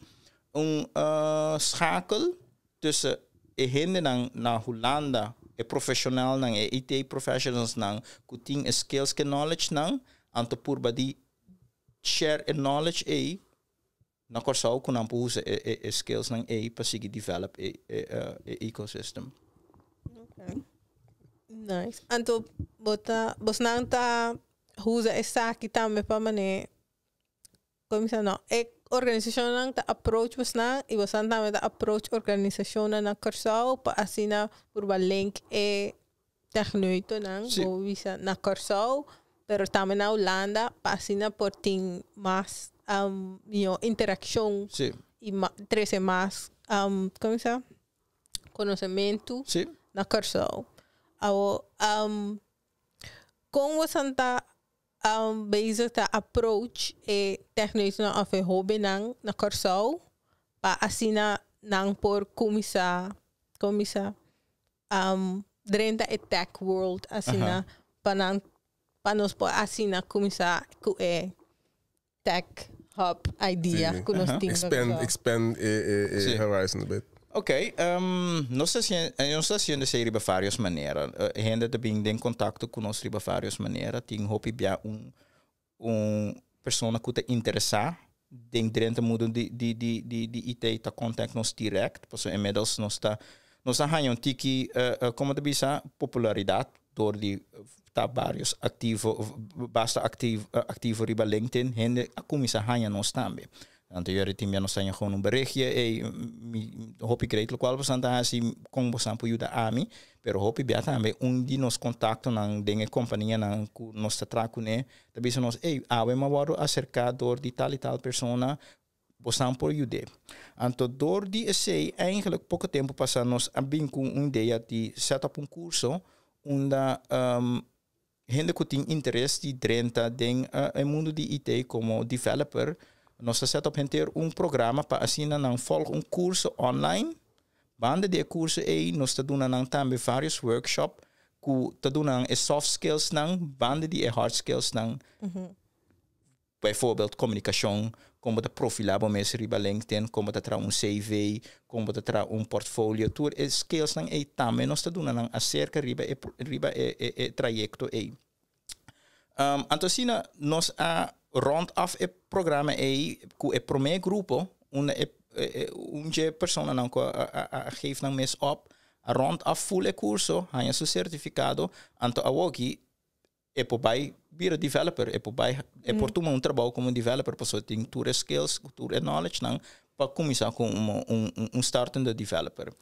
un schakel tussen e hendenan na Hulanda, e profeshonalnan, e IT professionalsnan ku tin e skills ku e knowledgenan, anto purba di share e knowledge ei na Kòrsou ku nan por usa e e e skillsnan ei pa sigui develop e e e ecosystem. Okay. Nice. Anto bo ta bosnan ta usa esaki tambe pa manera Kon bisa no, e organisashonnan ta approach bosnan i bosnan tambe ta approach organisashonnan na Kòrsou pa asina purba link e techneutonan Sí. bo bisa na Kòrsou pero tambe na Hulanda pa asina por tin mas mihó interakshon Sí. i trese mas kon bisa konosementu Sí. na Kòrsou. Awo, kon boso ta bezig ta approach e techneuten òf e hóbennan na Kòrsou pa asina nan por kuminsá drenta e tech world asina pa nan pa nos por asina kuminsá ku e tech hub idea ku nos tin. Expand e horizon a bit. Ok, nos ta hasiendo esei riba varios manera. Hende ta bin den kontakto ku nos riba varios manera. Tin hopi bia un persona ku ta interesá den drenta mundo di IT ta contact nos direct. Paso inmiddels nos ta haña un tiki, kon ta bisa, popularidat door di ta varios aktivo, basta aktivo riba LinkedIn, hende a kuminsá haña nos tambe. Anto jullie team nos haña gewoon un berichtje, hey, mi hopi great lokual boso ta hasi, kon boso por yuda ami, pero hopi bia tambe un di nos kontaktonan den e kompanianan ku nos ta traha kuné, ta bisa nos, hey, awe m'a wòrdu aserká door di tal i tal persona, boso por yuda. Anto door di esei, eigenlijk poko tempu pasá nos a bin ku un idea di set up un kurso unda hende ku tin interes di drenta den e mundo di IT komo developer, nos a set up henter un programa pa asina nan volg un kurso online. Banda di e kurso ei, nos ta duna nan tambe varios workshop ku ta duna e soft skills nan, banda di e hard skills nan. Bijvoorbeeld komunikashon, kon ta profilá bo mes riba LinkedIn, kon ta traha un CV, kon ta traha un portfolio, tur e skills nan ei tambe nos ta duna nan aserka riba e trayekto ei. Anto asina nos a rond af e programa ei ku e promé grupo, un je personanan ku a geef nan mes op, a rond af full e kurso, haña su sertifikado, anto awoki e por bai bira developer, e por bai e por tuma un trabou komo developer, pasobra tin tur e skills, tur e knowledge nan pa kuminsá ku un startende developer.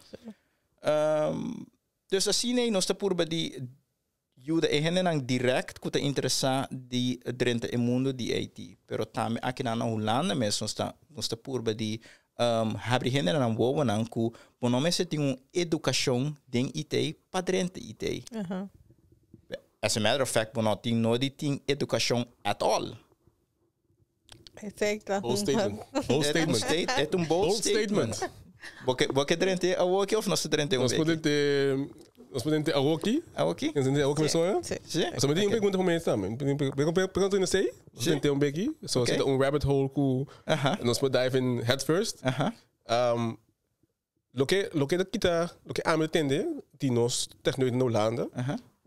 Dus asina nos ta purba di yuda e hendenan direct ku ta interesá di drenta e mundo di IT. Pero tambe aki na Hulanda mes nos ta purba di habri hendenan wowonan ku bo no mester tin un edukashon den IT pa drenta IT. As a matter of fact, bo no tin nodi tin edukashon at all. Exacto. Bold statement. Bold É um statement. É un bold Bold statement. statement. Bo ke drenta awoki òf nos ta drenta un Nos week? por nos por awoki. Awoki? Nos por awoki mesora? Si. Si? So, mi tin un pregunta pa mi tambe. Pregunta no sei. Nos tin un beki. So, un rabbit hole ku nos por dive in head first. Loke kita, loke ami a tende, di nos techneuten na Hulanda,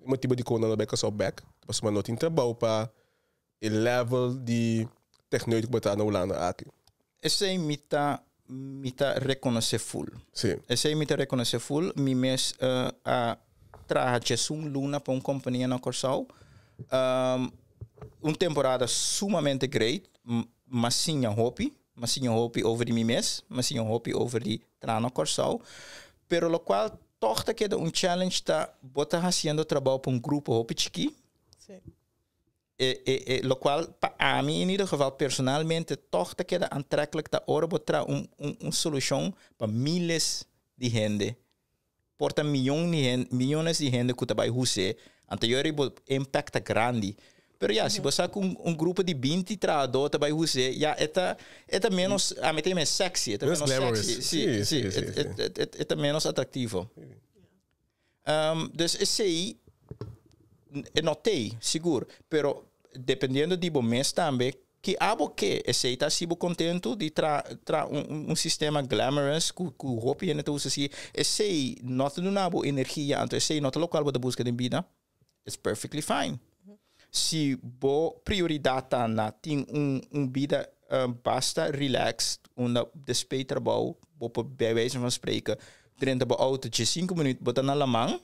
motibu di ku nan a bai Kòrsou back, pasobra no tin trabou pa e level di techneut ku bo ta na Hulanda aki. Esei mi ta rekonosé full. Esei mi ta rekonosé full. Mi mes a traha un luna pa un kompania na Kòrsou. Un temporada sumamente great, m'a siña hopi, m'a siña hopi over di mi mes, m'a siña hopi over di traha na Kòrsou. Pero lokual toch ta keda un challenge ta bo ta hasiendo trabou pa un grupo hopi chikí. E lokual pa ami in ieder geval personalmente toch ta keda aantrekkelijk ta ora bo traha un solushon pa miles di hende. Por ta miónes di hende ku ta bai us'é. Anto bo impact ta grandi. Pero ja, si bo ku un grupo di 20 trahadó ta bai us'é, ja, e ta menos, ami ta menos sexy, e ta Menos menos glamorous. sexy. Si, e ta menos atraktivo. Dus esei no tin, sigur, pero dependiendo di bo mes tambe, ku abo ke, esei ta hasi bo kontentu di traha un sistema glamorous ku hopi hende ta usa asina, esei no ta duna bo energia, anto esei no ta lokual bo ta buska den bida, it's perfectly fine. Si bo prioridat ta na tin un bida basta relaxed, unda despues trabou, bo por bij wijze van spreken, drenta bo auto, 5 minuut, bo ta na laman,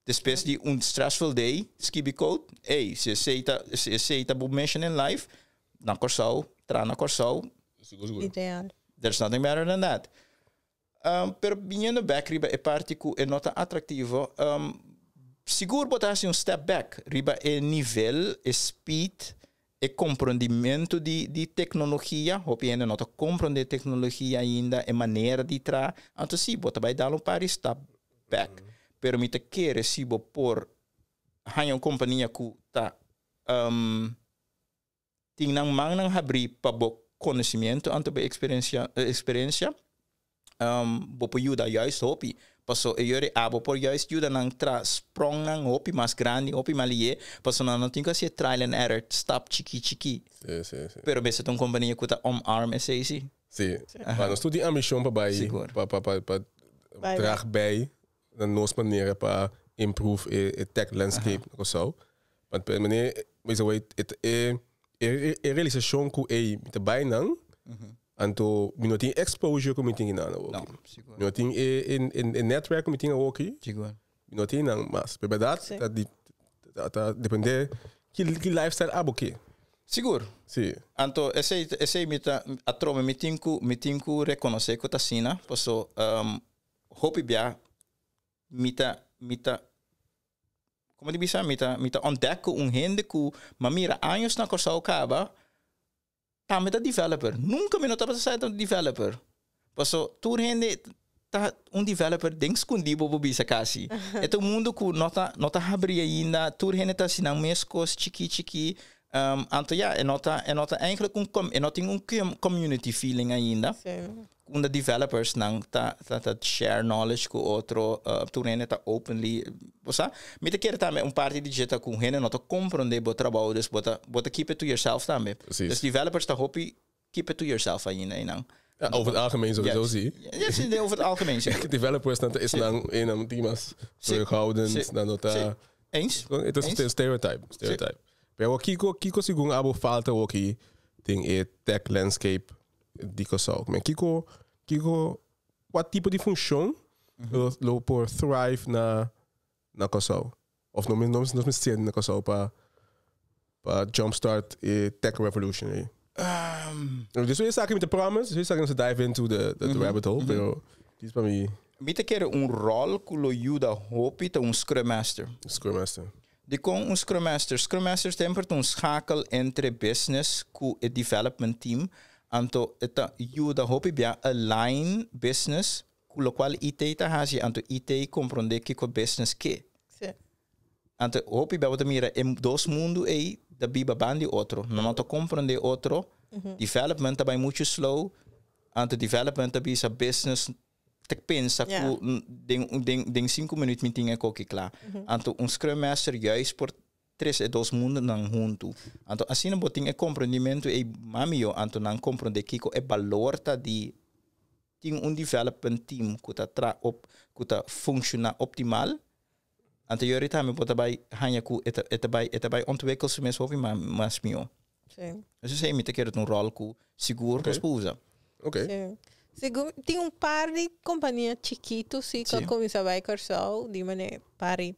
despues di un stressful day, skibi code, hey, si esei ta bo mission in life, na Kòrsou, traha na Kòrsou, Sigur. Ideal. There's nothing better than that. Pero biniendo back riba e parti ku e no ta atraktivo, sigur bo ta hasi un step back riba e nivel, e speed, e komprondementu di teknologia. Hopi hende no ta komprondé teknologia ainda, e manera di traha. Anto si, bo ta bai dal un par di stap bek. Pero mi ta kere si bo por haña un kompania ku ta tin nan mannan habrí pa bo konosimiento anto bo eksperensia eksperensia bo por yuda juist hopi. Paso e yori abo por juist yuda nan tra sprongnan hopi mas grandi, hopi mas lié, paso nan no tin ku hasi e trial and error stap chikí chikí. Sí, sí, sí. Pero mester ta un kompania ku ta omarm esei sí. Sí. Pa nos tur tin ambishon pa bai Sigur. pa pa pa pa Bai draag bij na nos manera pa improve e e tech landscape na Kòrsou. Want pa e manera mi sa wei e e e realisashon ku ey mi ta bai nan anto mi no tin exposure ku mi tin kinan awoki. No, sigur. Mi no tin e e e netwerk ku mi tin awoki. Sigur. Mi no tin nan mas. Pero bèrdat Sí. ta di ta ta depende ki ki lifestyle abo ke. Sigur. Sí. Anto esei esei mi ta atrobe mi tin ku mi tin ku rekonosé ku ta asina paso hopi bia mi ta mi ta Como di bisa, mi ta, mi ta ontdek cu un hende cu m'a mira años na Corsou caba, tambe ta developer. Nunca mi no tabata sa e ta un developer. Paso tur hende ta un developer den scundi bo por bisa casi. E ta un mundo cu no ta, no ta habri ainda, tur hende ta haci nan mes cos chiki chiki. Anto ya, e no ta, e no ta eigenlijk un com, e no tin un community feeling ainda. Unda developers nan ta ta ta share knowledge ku otro, tur hende ta openly, bo sa. Mi ta kere tambe un parti di dje ta ku hende no ta komprondé bo trabou, dus bo ta bo ta keep it to yourself tambe. Precies. Dus developers ta hopi keep it to yourself ainda einan. Ja, over het algemeen sowieso si. Ja, si, over het algemeen si. Developers nan ta esnan einan tin mas terughoudend, nan no ta Eens. Het is Eens. een stereotype, stereotype. Pero kiko kiko segun abo falta awoki den e tech landscape di Kòrsou? Men kiko kiko kua tipo di funshon lo lo por thrive na na Kòrsou? Òf no no nos mester na Kòrsou pa pa jumpstart e tech revolution ei? Dis wil esaki mi ta promise, dis wil esaki nos ta dive into the the rabbit hole, pero dis pa mi. Mi ta kere un ròl ku lo yuda hopi ta un Scrum Master. Scrum Master. Dikon un Scrum Master? Scrum Master semper ta un schakel entre business ku e development team, anto e ta yuda hopi bia align business ku lokual IT ta hasi, anto IT komprondé kiko business ke. Sí. Anto hopi bia bo ta mira e dos mundu ei ta biba ban di otro, nan no ta komprondé otro, development ta bai muchu slow, anto development ta bisa business ta pensa ku den den den sinku minuut mi tin e koki kla. Anto un Scrum Master juist por trese e dos mundonan huntu. Anto asina bo tin e komprondimentu ei mas mihó, anto nan komprondé kiko e balor ta di tin un development team ku ta tra op ku ta funshoná optimal. Anto yori tambe bo ta bai haña ku e ta e ta bai e ta bai ontwikkel su mes hopi mas mas mihó. Sí. Eso esei mi ta kere ta un ròl ku sigur nos por usa. Ok. Sí. Segun, tin un par di kompania chikitu sí ku a Sí. kuminsá bai Kòrsou, di manera par di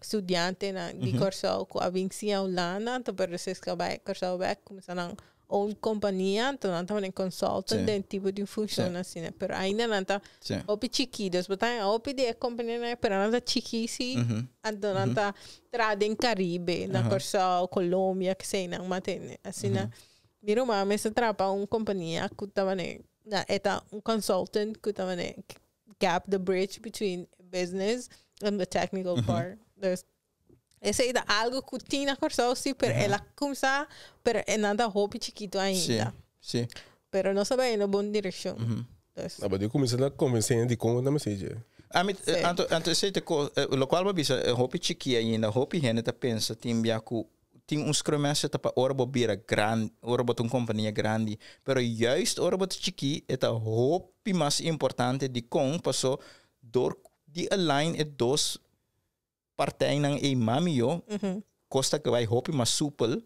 studiantenan di Kòrsou ku a bin siña Hulanda, anto pero despues ku a bai Kòrsou bèk kuminsá nan own kompania, anto nan ta manera consultant Sí. den tipo di funshon Sí. asina, pero ainda nan ta Sí. hopi chikí, dus bo ta haña hopi di e kompanianan pero nan ta chikí sí, anto nan ta traha den Karibe, na Kòrsou, Colombia, kesei nan matene. Asina, mi ruman mester traha pa un kompania ku ta manera, na e ta un consultant ku ta manera gap the bridge between business and the technical part. Dus esei ta algo ku tin na Kòrsou sí, pero el a kuminsá, pero e nan ta hopi chikitu ainda. Sí, sí. Pero nos a bai na bon direkshon. Dus, Ah, but di kuminsá na konvensé hende dikon nan mester dje. Ami, Sí. anto, anto esei ta ko, lokual bo a bisa, hopi chikí ainda, hopi hende ta pensa tin bia ku tin un Scrum Master ta pa ora bo bira gran, ora bo ta un kompania grandi. Pero juist ora bo ta chikí e ta hopi mas importante dikon paso dor di align e dos partijnan ei mas mihó, kos ta bai hopi mas supel,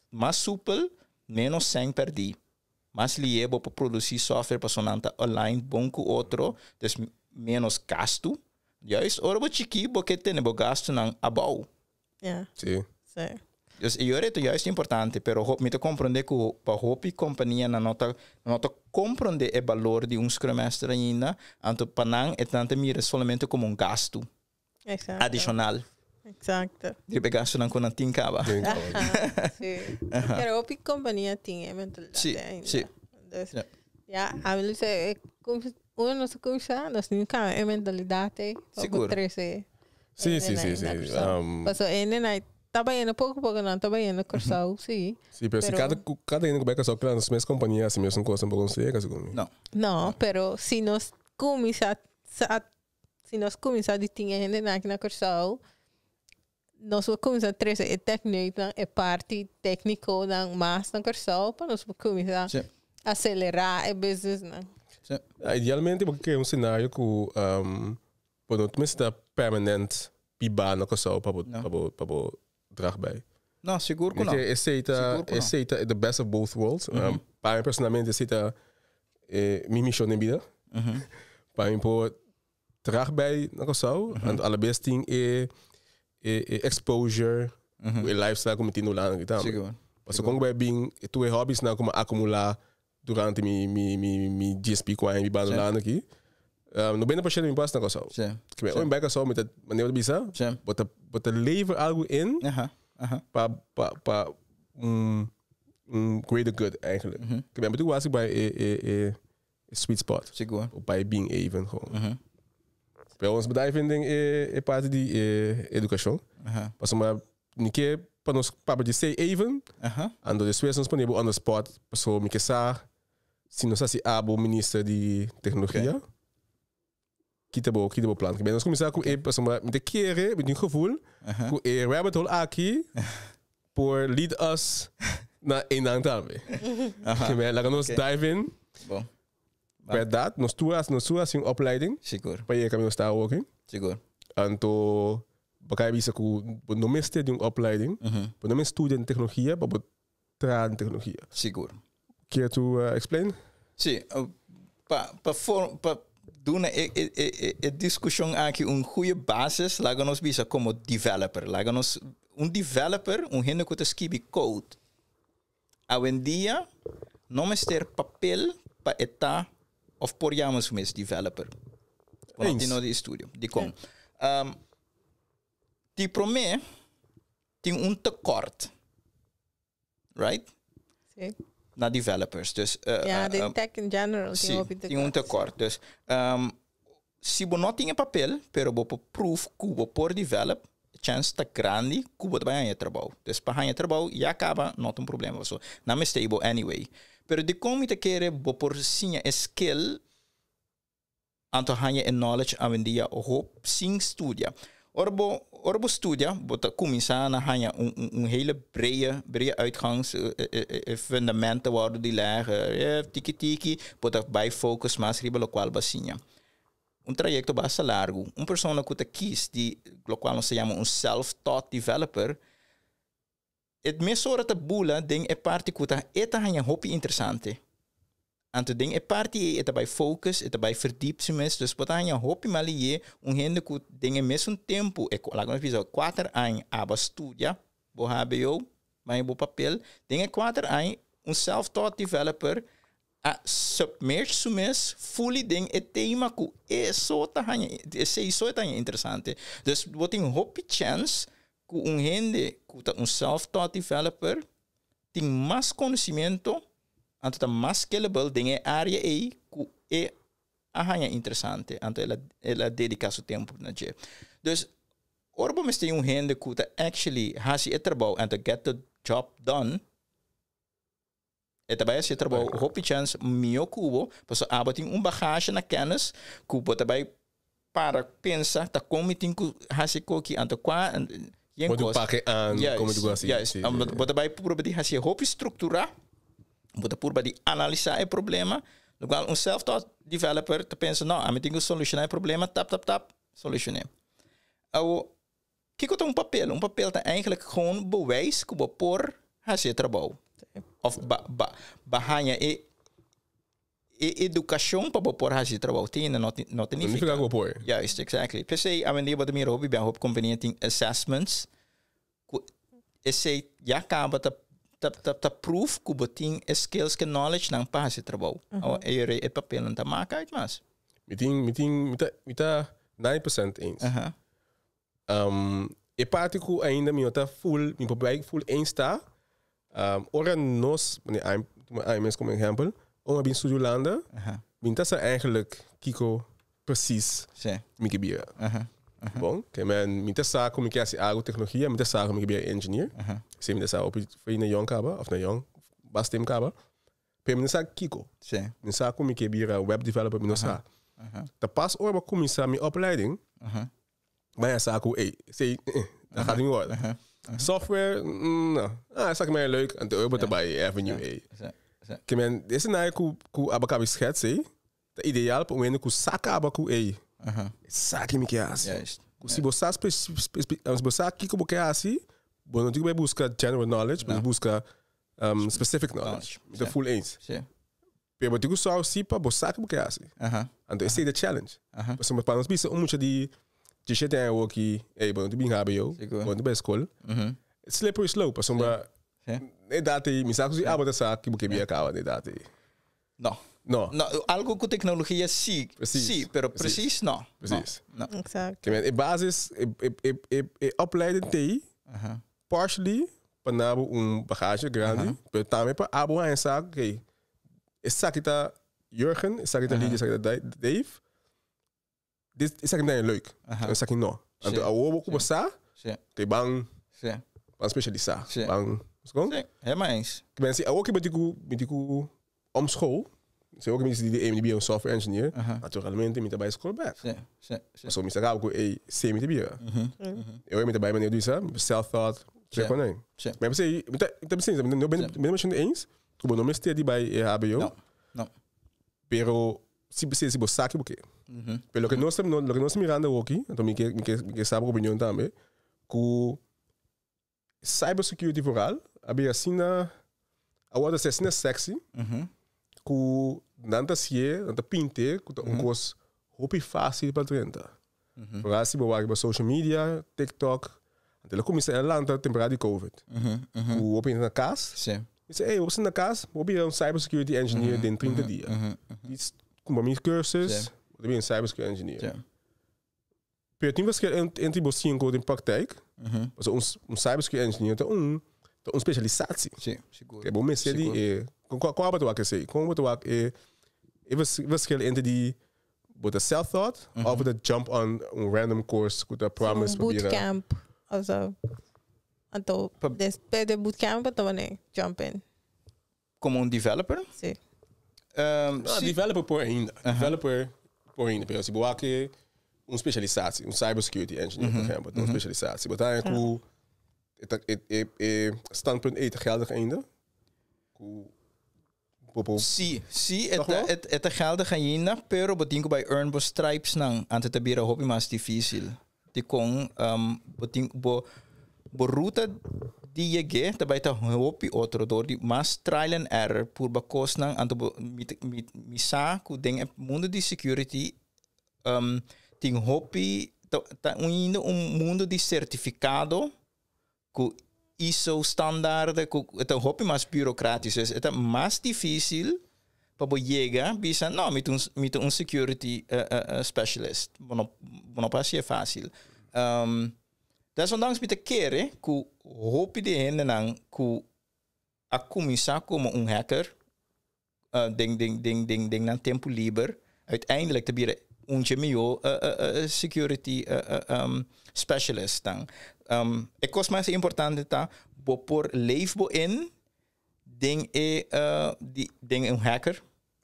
mas supel, ménos sèn pèrdí. Mas lié bo por produsí software pasobra nan ta aligned bon ku otro, dus ménos gastu. Juist ora bo chikí bo ke tene bo gastunan abou. Sí. Sí. Dus e yora e ta juist importante, pero mi ta komprondé ku pa hopi kompania nan no ta nan no ta komprondé e balor di un Scrum Master ainda, anto pa nan e nan ta mira solamente komo un gastu. Exacto. Adicional. Exacto. Riba e gastonan ku nan tin kaba. Tin kaba. Sí. Pero hopi kompania tin e mentalidad Sí, ainda. sí. Dus, Ja. ja, a mi lo sê, Ora nos a kuminsá, nos tin kambia e mentalidat ei pa por trese Sí. hendenan na Kòrsou. Pasobra hendenan ta bayendo poko poko, nan ta bayendo Kòrsou, sí. Sí, pero si Pero kada kada hende ku bai Kòrsou kla nos mes kompania hasi mesun kos nan por konseye kasi ku mi. No. No, pero si nos kuminsá sa si nos kuminsá di tin e hendenan aki na Kòrsou, nos por kuminsá trese e techneutnan, e parti téknikonan mas na Kòrsou pa nos por kuminsá aselerá e businessnan. Sí. Idealmente bo ke krea un senario ku bo no mester ta permanent bibá na Kòrsou pa bo pa bo pa bo drag bai. No, sigur ku no. Esei ta Sigur ku no. esei ta the best of both worlds. Pa mi personalmente esei ta mi mishon den bida. Pa mi por Traag bij na Kòrsou, anto alabes tin e e e exposure ku e lifestyle ku mi tin Hulanda aki tambe. Sigur. Pasobra kon ku bai bin tur e hobbiesnan ku mi a akumulá durante mi mi mi mi dies pico aña bibando Hulanda aki, 90% di mi pas na Kòrsou. Ke ora mi bai Kòrsou mi ta manera bo ta bisa, bo ta bo ta lever algu in pa pa pa un un greater good eigenlijk. Ke mi a wak bai e e e sweet spot. Sigur. Op bij being even gewoon. Bij ons bedrijf in e, e parte di e educacion. Paso maar ni ke pa nos papia di say even. Ando despues nos pone bo on the spot. Paso mi ke sa si nos hasi abo minister di tecnologia. Kita bo, kita bo plan. Bij nos kuminsa ku e, paso maar mi te kere, mi tin gevoel ku e rabbit hole aki por lead us na einan tambe. Ke men laga nos dive in. Bon. Berdad, nos tur hasi, nos tur hasi un opleiding. Sigur. Pa yega kaminda nos ta awoki. Sigur. Anto bo kai bisa ku bo no mester di un opleiding, bo no mester studia den teknologia pa bo traha den teknologia. Sigur. Care to explain? Sí, pa pa for pa duna e e e e diskushon aki un goeie basis, laga nos bisa komo developer. Laga nos un developer, un hende ku ta skibi code. Awendia no mester papel pa e ta of por yama su mes developer. Bo no tin no di estudio. Dikon? Di promé tin un tekort. Right? Sí. Na developers. Dus, Ja, de tech in general tin sí, hopi tin un tekort. Dus, si bo no tin e papel, pero bo por proof ku bo por develop, e chance ta grandi ku bo ta bai haña trabou. Dus pa haña trabou ya kaba no ta un problema pasobra nan mester bo anyway. Pero dikon mi ta kere bo por siña e skill Anto haña e knowledge awendia hop sin studia. Ora bo ora bo studia bo ta kuminsá na haña un un un hele brede brede uitgangs e fundament ta wòrdu di lèg tiki tiki bo ta bai focus mas riba lokual bo a siña. Un trayekto basta largu. Un persona ku ta kis di lokual nos ta yama un self taught developer E mesora ta bula den e parti ku ta e ta haña hopi interesante. Anto den e parti ei e ta bai focus, e ta bai verdiep su mes, dus bo ta haña hopi mal lié un hende ku den e mesun tempu, e laga nos bisa kuater aña aba studia bo hbo, baña bo papel, den e kuater aña un self taught developer a submerge su mes fully den e tema ku e so ta haña, esei so e ta haña interesante. Dus bo tin hopi chèns ku un hende ku ta un self-taught developer tin mas konosimiento anto ta mas skillable den e área ei ku e a haña interesante anto el a el a dediká su tempu na dje. Dus ora bo mester un hende ku ta actually hasi e trabou anto get the job done E ta bai hasi e trabou hopi chèns mihó ku bo, pasobra abo tin un bagashe na kènis ku bo ta bai para pensa ta kon mi tin ku hasi koki anto kua yen Bo tin kos. pake an, kon mi tin ku hasi. Juist, Sí, juist. sí. Bo ta bai purba di hasi hopi strukturá, bo ta purba di analisá e problema, lokual un self-taught developer ta pensa no, ami tin ku solushoná e problema, tap tap tap, solushoné. Awo, Kiko ta un papel? Un papel ta eigenlijk gewoon bewijs ku bo por hasi e trabou. Of ba, ba, ba haña e, e edukashon pa bo por hasi e trabou. Tin no, no ta No nifiká. nifiká ku bo por. Juist, exactly. P'esei awendia bo ta mira hopi biaha hopi kompania tin assessments ku esei ya kaba ta ta ta ta proof ku bo tin e skills ku e knowledge nan pa hasi e trabou. Awo e e papelnan ta maka uit mas. Mi tin, mi tin, mi ta, mi ta 90% eens. E parti ku ainda mi no ta full, mi por bai full eens ta, ora nos, ami mes komo ehèmpel, ora mi a bin studia Hulanda, Mi ta sa eigenlijk kiko precies mi ke bira. Bon, ke men mi ta sa ku mi ke hasi algu teknologia, mi ta sa ku mi ke bira engineer. Si mi ta sa hopi for na yong kaba of na yong bas tem kaba. Pero mi no sa kiko. Mi sa ku mi ke bira web developer, mi no sa. Ta pas ora bo kuminsá mi opleiding, bo a sa ku ey, esei dat gaat niet worden. Software, no. Ah, esaki mi a leuk, anto ora bo ta bai avenue ey. Ke men, e escenario ku ku abo kabi schets ey, ta ideal pa un hende ku sa kaba ku ey, esaki mi ke hasi. Ku si bo sa si bo sa kiko bo ke hasi, bo no tin ku bai buska general knowledge, bo tin buska specific knowledge. Mi ta full eens. Pero bo tin ku sòru si pa bo sa ke bo ke hasi. Anto esei ta challenge. Pasobra pa nos bisa un mucha di diesshete aña awoki, ey, bo no tin bin hbo, bo no tin bai skol. Slippery slope, pasobra na edat ei, mi sa ku si abo ta sa ke bo ke bia kaba na edat ei. No. No. No, algo ku teknologia si, si, pero precies no. Precies. No. Exacto. Ke men e basis, e opleiding t'ei, partially pa na bo un bagage grandi, pero tambe pa abo haña sa, okay, esaki ta Jurgen, esaki ta Lidia, esaki ta Dave, dit, esaki mi ta haña leuk, esaki no. Anto awor bo ku bo sa, te ban, ban specialisa, ban, kon? Sí, helemaal eens. Ke men si awor ke mi tin ku, mi tin ku om school, si awor ke mi disidi di mi bira un software engineer, naturalmente mi ta bai school bek. Pasobra mi sa kaba ku ey, si mi ta bira. E ora mi ta bai manera di bisa, self-taught, Ma p'esei, mi ta, mi ta bisa, mi no ben, mi no menshona eens, ku bo no mester di bai e hbo. No, no. Pero si p'esei si bo sa ke bo ke. Pero loke nos ta, loke nos ta mirando awoki, anto mi ke, mi ke, mi ke sa bo opinion tambe, ku cyber security vooral a bira asina, a wòrdu hasi asina sexy, ku nan ta hasié, nan ta pint'é ku ta un kos hopi fásil pa drenta. Vooral si bo wak riba social media, TikTok, anto el a kuminsá el a lanta temporada di covid, ku hopi hende na kas, mi si, ey, bo na kas, bo bira un cyber security engineer den 30 dia. Dis kumpra mi cursus, bo ta bira un cyber security engineer. Pero tin verschil entre bo siña den praktijk, pasobra un cyber security engineer ta un ta un specialisatie. Sí, sigur. Ke bo mester di e, kon bo ta wak esei? Kon bo ta wak e verschil entre di bo ta self-taught of bo ta jump on un random course ku ta promise Un bootcamp of zo. Anto despues di bootcamp bo ta wanneer jump in. Como un developer? Sí. No, developer por ainda. Developer por ainda. Pero si bo wak un specialisatie, un cyber security engineer, por ehempel, un specialisatie. Bo ta ku e standpunt ei ta geldig ainda? Ku bo por. Sí, sí, e ta, e ta geldig ainda, pero bo tin ku bai earn bo stripes nan, anto ta bira hopi mas difícil. Dikon bo tin bo bo ruta di yeg'é ta bai ta hopi otro dor di mas trial and error purba kosnan anto bo mi mi mi sa ku den e mundu di security tin hopi ta ta ainda un mundu di sertifikado ku ISO standaarden ku e ta hopi mas burokratisch dus e ta mas dificil pa bo yega bisa no mi ta un mi ta un security specialist bo no bo no por hacié facil desondanks mi ta kere ku hopi di e hendenan ku a kuminsá komo un hacker den den den den den nan tempu liber uiteindelijk ta bira un dje mihó security specialist nan. E kos mas importante ta bo por leef bo in den e di den un hacker.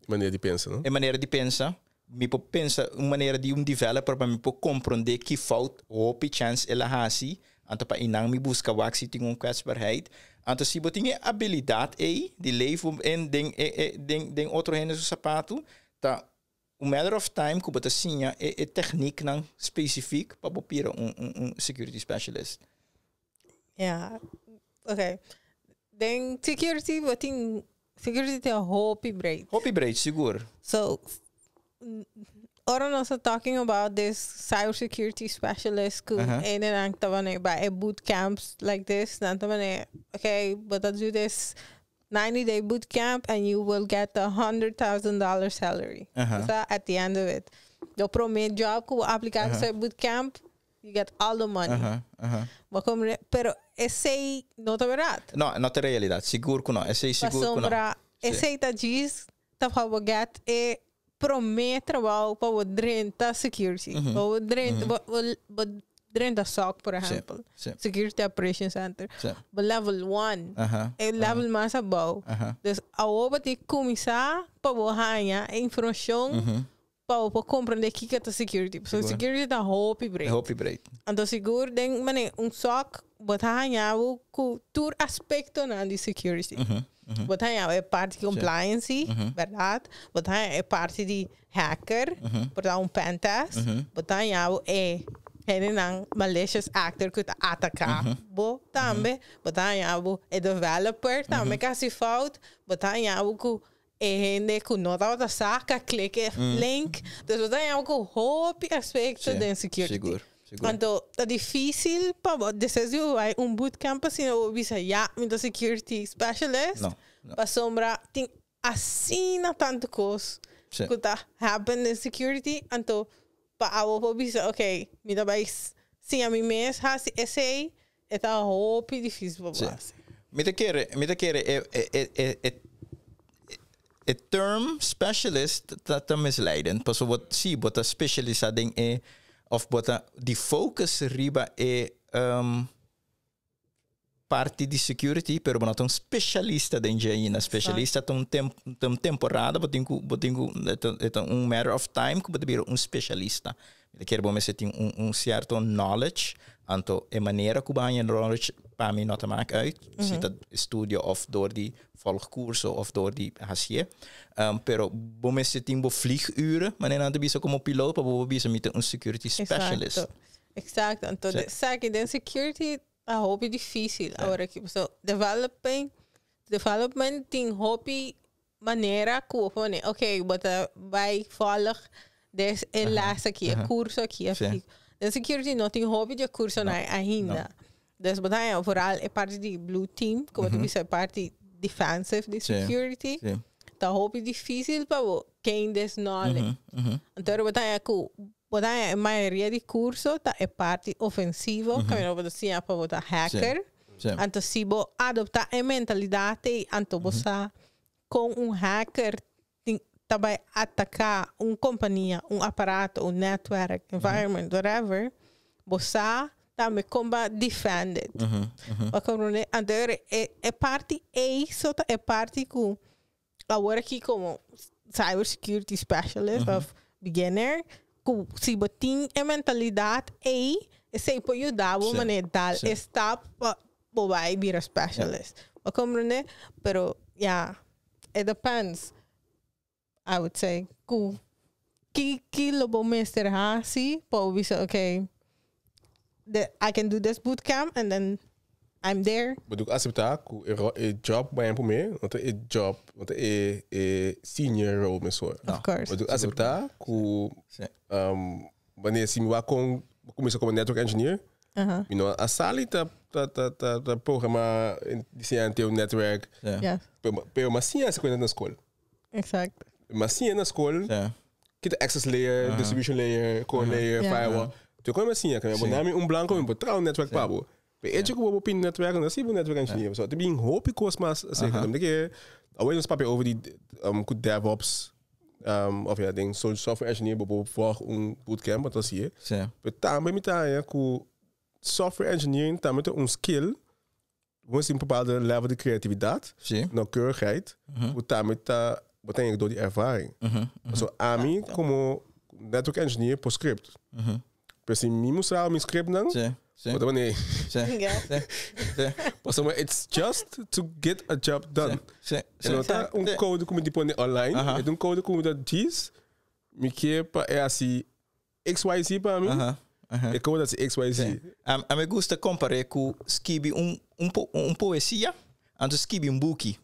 Manera di pensa no? E manera di pensa. Mi por pensa un manera di un developer pa mi por komprondé ki fout hopi chèns el a hasi, anto pa einan mi buska wak si tin un kwetsbaarheid. Anto si bo tin e abilidat ei di leef bo en den e e den den otro hende su sapatu, ta un matter of time ku bo ta siña e e tèkniknan spesifik pa bo bira un un un security specialist. Ja, oké. Den security bo tin security tin hopi breed. Hopi breed, sigur. So, ora nos ta talking about this cybersecurity specialist ku ene nan ta wanneer bij e bootcamps like this, nan ta wanneer, okay, bo ta do this 90 day bootcamp and you will get a $100,000 salary. So, at the end of it. De prome job ku bo aplica uh -huh. bootcamp, You get all the money. Bo komprende? Pero esei no ta berdad. No, no ta realidad. Sigur ku no. Esei sigur ku no. Pasobra esei ta djis ta pa bo get e promé trabou pa bo drenta security. Pa bo drenta, bo drenta SOC, por ehempel. Security Operation Center. Bo level 1. E level mas abou. Dus awor bo tin kuminsá pa bo haña e informashon pa bo por komprendé kiko ta security. Pasobra security ta hopi breed. Hopi breed. Anto sigur den manera un SOC bo ta haña bo ku tur aspektonan di security. Bo ta haña e parti compliance, bèrdat? Bo ta haña e parti di hacker, por ta un pentest. Bo ta haña e hendenan malicious actor ku ta ataká bo tambe. Bo ta haña bo e developer tambe ku hasi fout. Bo ta haña bo ku e hende ku no tabata sa ka klik e link. Dus bo ta haña bo ku hopi aspekto den security. Sigur, sigur. Anto ta difícil pa bo despues di bo bai un bootcamp asina bo bisa ya mi ta security specialist. No, no. Pasobra tin asina tantu kos ku ta happen den security anto pa abo por bisa ok mi ta bai siña mi mes hasi esei e ta hopi difícil pa bo hasi. Mi ta kere mi ta kere e e e e e term specialist ta ta misleidend pasobra bo si bo ta specialisa den e of bo ta di focus riba e parti di security, pero bo no ta un specialista den dje ainda. Specialista ta un tem ta un temporada bo tin ku bo tin ku e ta e ta un matter of time ku bo ta bira un specialista. Mi ta kere bo mester tin un un cierto knowledge, anto e manera ku bo haña knowledge pa mi no ta mak uit, si ta estudio of door di volg curso of door di hasié. Pero bo mester tin bo vlieguren, manera nan ta bisa komo piloot, pa bo por bisa mi ta un security specialist. Exacto. Exacto. Anto, esaki den security ta hopi difícil awor aki. So, developing, development tin hopi manera ku bo pone, ok, bo ta bai volg des e les aki, e curso aki, of kiko. Den security no tin hopi di e cursonan ainda. Dus bo ta haña vooral e parti di blue team, ku bo ta bisa e parti defensive di security. Ta hopi difícil pa bo gain this knowledge. Anto bo ta haña ku Bo ta haña e mayoria di curso ta e parti ofensivo, caminda bo ta siña pa bo ta hacker. Anto si bo adopta e mentalidad ei, anto bo sa con un hacker tin ta bay ataca un compania, un aparato, un netwerk, environment, whatever, bo sa tambe con ba defend it. Bo a comprende? Anto e e parti ei so ta e parti cu awor aki como cyber security specialist of beginner, ku si bo tin e mentalidad ei, esei por yuda bo manera dal e stap pa bo bai bira specialist. Bo comprende? Pero ya, it depends, I would say, ku ki ki lo bo mester hasi pa bo bisa okay, the I can do this boot camp and then I'm there. Bo tin ku aseptá ku e ro e job ku bo haña promé no ta e job, no ta e e senior role mesora. Of course. Bo tin ku aseptá ku wanneer si mi wak kon bo kuminsá komo network engineer, mi no a sali ta ta ta ta ta programá diseñá henter un netwerk. Yes. Pero pero mi a siña esei kuenta na skol. Exacto. Mi a siña na skol Ki ta access layer, distribution layer, core layer, firewall. Tur kon mi a siña. Bo nami un blanco mi por traha un netwerk pa bo. Pero hecho ku bo por pini netwerk no ta si bo netwerk engineer. So ta bin hopi kos mas aserka. Mi ta kere awor nos papia over di ku DevOps of ya den software engineer bo por volg un bootcamp pa ta hasié. Pero tambe mi ta haña ku software engineering tambe ta un skill. Bo mester tin un bepaalde level di creatividad, nauwkeurigheid, ku tambe ta bo ta hende dor di ervaring. Pasobra ami komo network engineer por script. Pero si mi mustra mi scriptnan, bo ta manera Pasobra it's just to get a job done. E no ta un code ku mi tin pone online, e ta un code ku mi ta djis mi ke pa e hasi XYZ pa mi, e komo ta si XYZ. Sí. A, a mi gusta kompar'é ku skibi un, un, po, un poesia anto skibi un buki.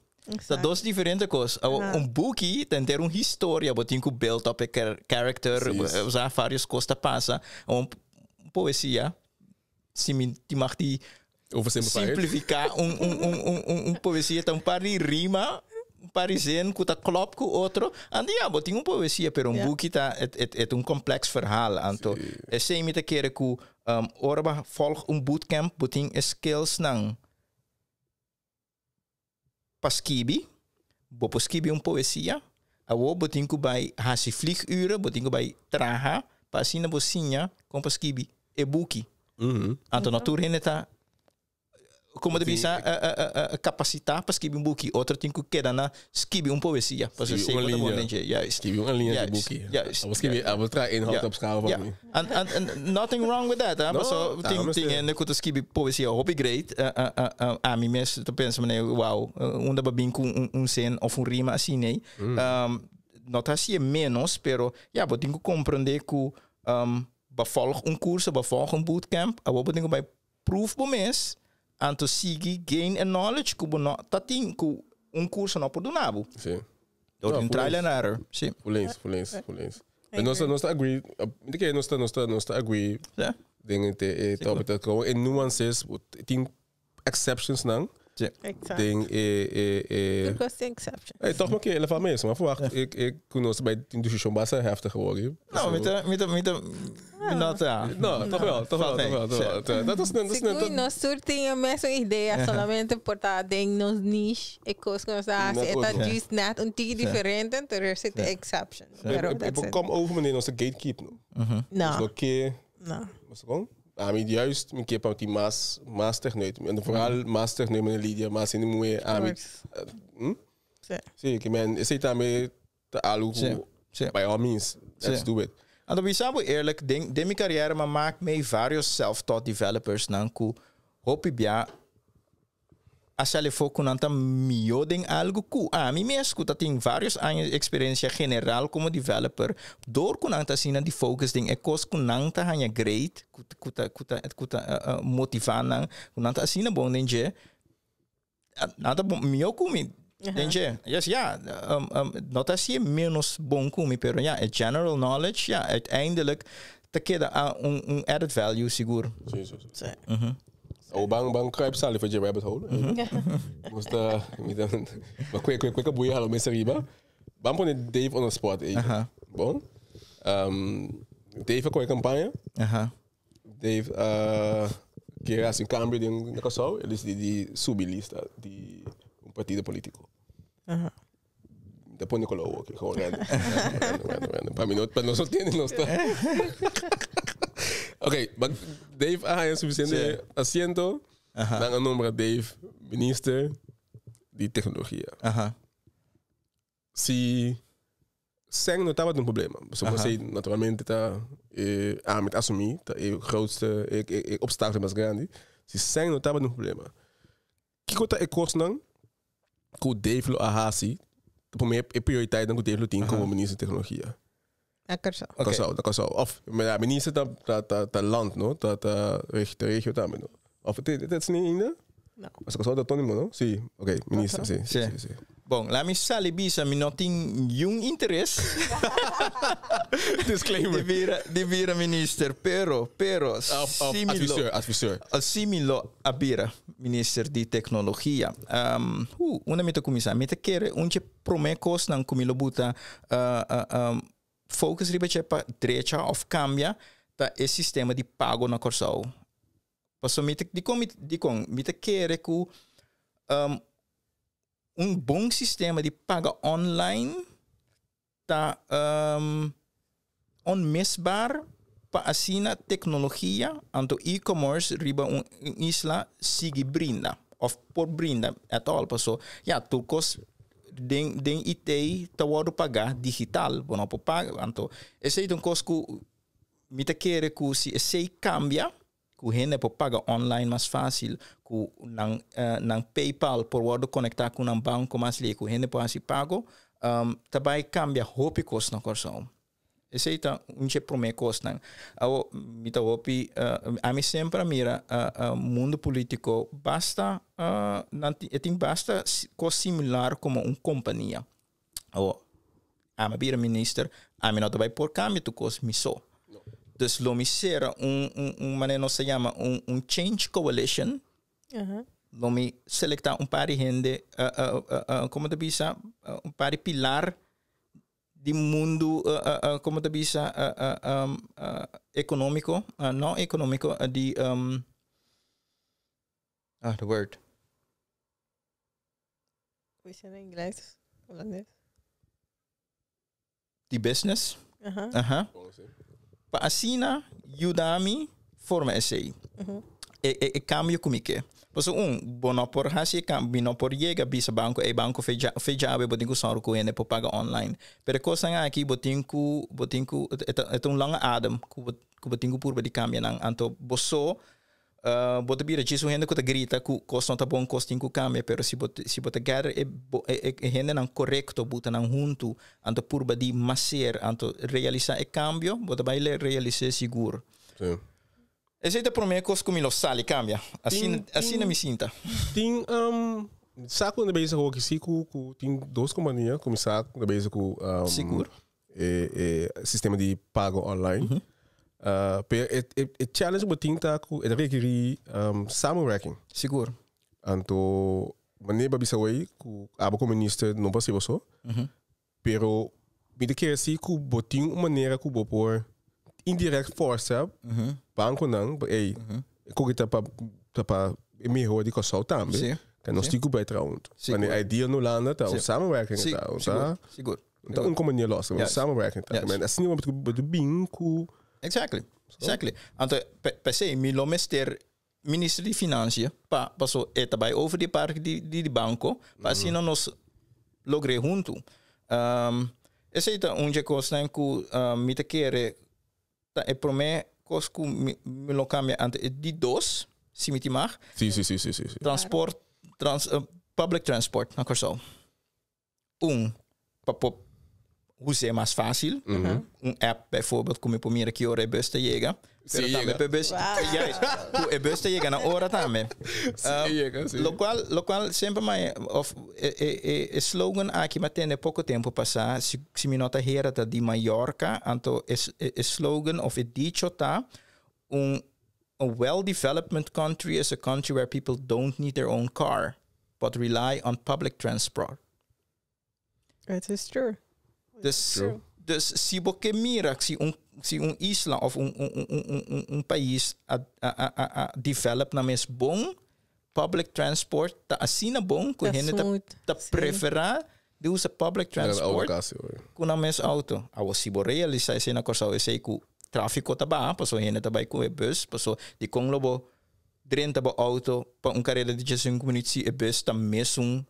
Ta dos diferente kos. Awo, un buki ta henter un historia, bo tin ku build up e character, osea, varios kos ta pasa. Awo, un poesia, si mi tin mag di simplifiká un, un, un, un, un, un poesia ta un par di rima, un par di zin ku ta klòp ku otro. Anto ya, bo tin un poesia, pero un buki ta, et, et, et un kompleks verhaal. Anto esei mi ta kere ku ora bo volg un bootcamp, bo tin e skillsnan pa skibi, bo por skibi un poesia. Awor bo tin ku bai hasi vlieguren, bo tin ku bai traha pa asina bo siña kon pa skibi e buki. Anto no tur hende ta komo ta bisa kapasitá pa skibi un buki. Otro tin ku keda na skibi un poesia. Pasobra Skibi esei un bo ta bon liña. den dje. Juist. Skibi un liña di Juist, buki. juist. Abo skibi, abo traha inhoud Ja. op schaal van Ja. mi. And, and, and nothing wrong with that, hè? No, Paso daarom tin, is tin het- hende ku ta skibi poesia hopi great. Ami mes ta pensa meneer, wow, unda ba bin ku un, un zin of un rima asina, nee. No ta hasié menos, pero ja, bo tin ku komprendé ku bo volg un kurso, bo volg un bootcamp, awor bo tin ku bai proof bo mes, anto sigui gain e knowledge ku bo no ta tin, ku un kurso no por duna bo. Sí. Door No, un full trial eens. and error. Sí. Full eens, full eens, full eens. Maar nos, nos ta agree, mi ta kere nos ta, nos ta, nos ta agree Ja. den e te- e topic dat gewoon in nuances, tin exceptions nan, Sí. Exacto. den e, e, e, Tur kos tin exception. Hey, toch maar keer, van mes, maar verwacht, ik, ik konos bij die discussie basta heftig geworden. No, mi ta, mi ta, mi ta, mi no ta. No, toch wel, toch wel, Valt toch mee. wel, toch wel. Dat is net, dat is net, Sigur, dat- nos tur tin e mesun idea, solamente por ta den nos niche, e kos ku nos ta hasi, Net e ta otro. juist net un tiki diferente, entonces er zit exception. Pero Ik, ik, that's ik it. kom over meneer onze gatekeep no. No, Dus oké, no. was gewoon. Ah, mi juist, mi keer die maas, maas techneut. En vooral maas techneut met Lydia, maas in de moe, ah, mi, Course. Sí. zie ik, man, is het daarmee te alu, Sí, sí. by all means, let's Sí. do it. Anto bisa bo eerlijk, den, den mi carrière ma maak mee varios self-taught developers nan ku hopi bia a sali fo ku nan ta mihó den algu ku ami mes ku ta tin varios aña di experiencia general como developer, dor ku nan ta asina di focus den e kos ku nan ta haña great, ku ku ta ku ta ku ta motiva nan, ku nan ta asina bon den dje, nan ta bon mihó ku mi den dje. Yes, ja, no ta hasié menos bon ku mi, pero ja, e general knowledge, ja, uiteindelijk ta keda un un added value sigur. Sí, sí, sí. Sí. O bang bang kruip sali voor je rabbit hole. Moest mi dan maar kwe kwe kwe boeien halo mensen riba. Bang pone Dave on the spot even. Bon. Dave koe campagne. Dave que hace un cambio de un cosa, él es di di subi lista di un partido político. Te pone con lo que gewoon random. Random, random, random. Pa mi no, pa no tiene no está. Oké, maar Dave ah, hij suficiente asiento. Dan een nombra Dave minister di tecnologia. Si Seng no tabata un problema. So você naturalmente ta ah, met assumir, ta e grootste e, e, e obstáculo mais grande. Si seng no tabata un problema. Kiko ta e kos nan ku Dave lo a hasi, pa mi e prioriteit nan ku Dave lo tin komo minister di teknologia. Na Kòrsou. Oké. Kòrsou, na Kòrsou. Of, maar ja, minister ta, ta, ta, ta land, no? Ta, ta, reg, ta regio tambe, no? Of, het is niet in de? No. Mas Kòrsou ta autónomo, no? Sí, oké, minister, sí, sí, Sí. sí, sí. Bon, laat mi sali bisa, mi no tin niun interes. Disclaimer. Di bira, di bira minister, pero, pero, Of, of si mi lo, adviseur, adviseur. si mi lo a bira minister di tecnologia. Unda mi ta cuminsa? Mi ta kere un dje prome cosnan cu mi lo buta focus riba dje pa drecha of cambia ta e sistema di pago na Corsou. Paso mi ta, dicon mi, dicon? Mi ta kere cu un bon sistema di paga online ta onmisbaar pa asina tecnologia anto e-commerce riba un isla sigui brinda of por brinda at all. Paso ya tur cos den den IT ta wordo paga digital, bo no por paga. Anto esey ta un cos cu mi ta kere cu si esey cambia, cu hende por paga online mas facil, cu nan nan PayPal por wordo conecta cu nan banco mas ley, cu hende por haci pago, ta bay cambia hopi cos na Corsou. Esey ta un dje prome cosnan. Awo mi ta hopi, ami semper a mira mundo politico basta, nan tin, e tin basta cos similar como un compania. Awo, ami a bira minister, ami no ta bay por cambia tur cos mi so. Dus lo mi sera un, un, un manera nos ta yama un, un change coalition. Lo mi selecta un par di hende, como ta bisa, un par di pilar di mundu, como ta bisa, economico, no economico, di, ah, the word. Hoe is het in Engels? Holandes? Di business. Aha. Pa asina yuda mi forma esei. E, e, e cambio ku mi ke. Paso un, bo no por hasi e cambio, mi no por yega bisa banco, ey banco fecha, fecha bo tin ku sòru ku hende por paga online. Pero e kosnan aki bo tin ku, bo tin ku, e ta, e ta un lange adem ku bo, ku bo tin ku purba di kambia nan. Anto bo so Bo ta bira djis un hende ku ta grita ku kos no ta bon, kos tin ku kambia, pero si bo si bo ta gather e bo e e hendenan korekto, buta nan huntu, anto purba di maser, anto realisá e kambio, bo ta bai realis'é sigur. Sí. Esei ta promé kos ku mi lo sali kambia. Asina Tin asina tin mi sinta. tin sa ku nan ta bezig hoki si ku ku tin dos kompania ku mi sa ku ta bezig ku Sigur. E e sistema di pago online. Pero e e e challenge ku bo tin ta ku e ta rekerí samenwerking. Sigur. Anto manera bo a bisa awey ku abo komo minister no por hasi boso, pero mi ta kere si ku bo tin un manera ku bo por indirect forsa bankonan pa ey e koki ta pa ta pa e mehor di Kòrsou tambe. Si. Ke nos tin ku bai traha huntu. Sigur. Wanneer idea no landa ta un samenwerking Si, ta un sigur, ta. sigur. Ta un kompania los, un samenwerking ta. Yes. Asina bo ta bin ku Exactly, exactly. Anto p'esei mi lo mester minister di financia pa paso e ta bai over di e parti di di banco pa asina nos logr'é huntu. Esei ta un dje kosnan ku mi ta kere ta e promé kos ku mi mi lo kambia anto e di dos si mi tin mag. Si si si si si. Transport trans public transport na Kòrsou. Un, pa por us'é mas fácil. Un app bijvoorbeeld ku mi por mira ki ora e bus ta yega. Sí, Pero tambe yega. pa e bus, juist, ku e bus ta yega na ora tambe. Sí, e yega, sí. Lokual, lokual semper mai, of e, e, e, e slogan aki mi a tende poko tempu pasá, si, si mi no ta hera ta di Mallorca, anto e, e, e slogan of e dicho ta un a well-development country is a country where people don't need their own car, but rely on public transport. It is true. Dus, True. dus si bo ke mira si un, si un isla of un, un, un, un, un, un pais a, a, a, a, a develop na mes bon, public transport ta asina bon ku Ta hende ta, smooth, ta sí. prefera di usa public Nan auto transport kasi, hoor. ku nan mes auto. Awor si bo realisa esei na Kòrsou esei ku tráfiko ta baha pasobra hende ta bai ku e bus pasobra dikon lo bo drenta bo auto pa un kareda di diesinku minüt si e bus ta mesun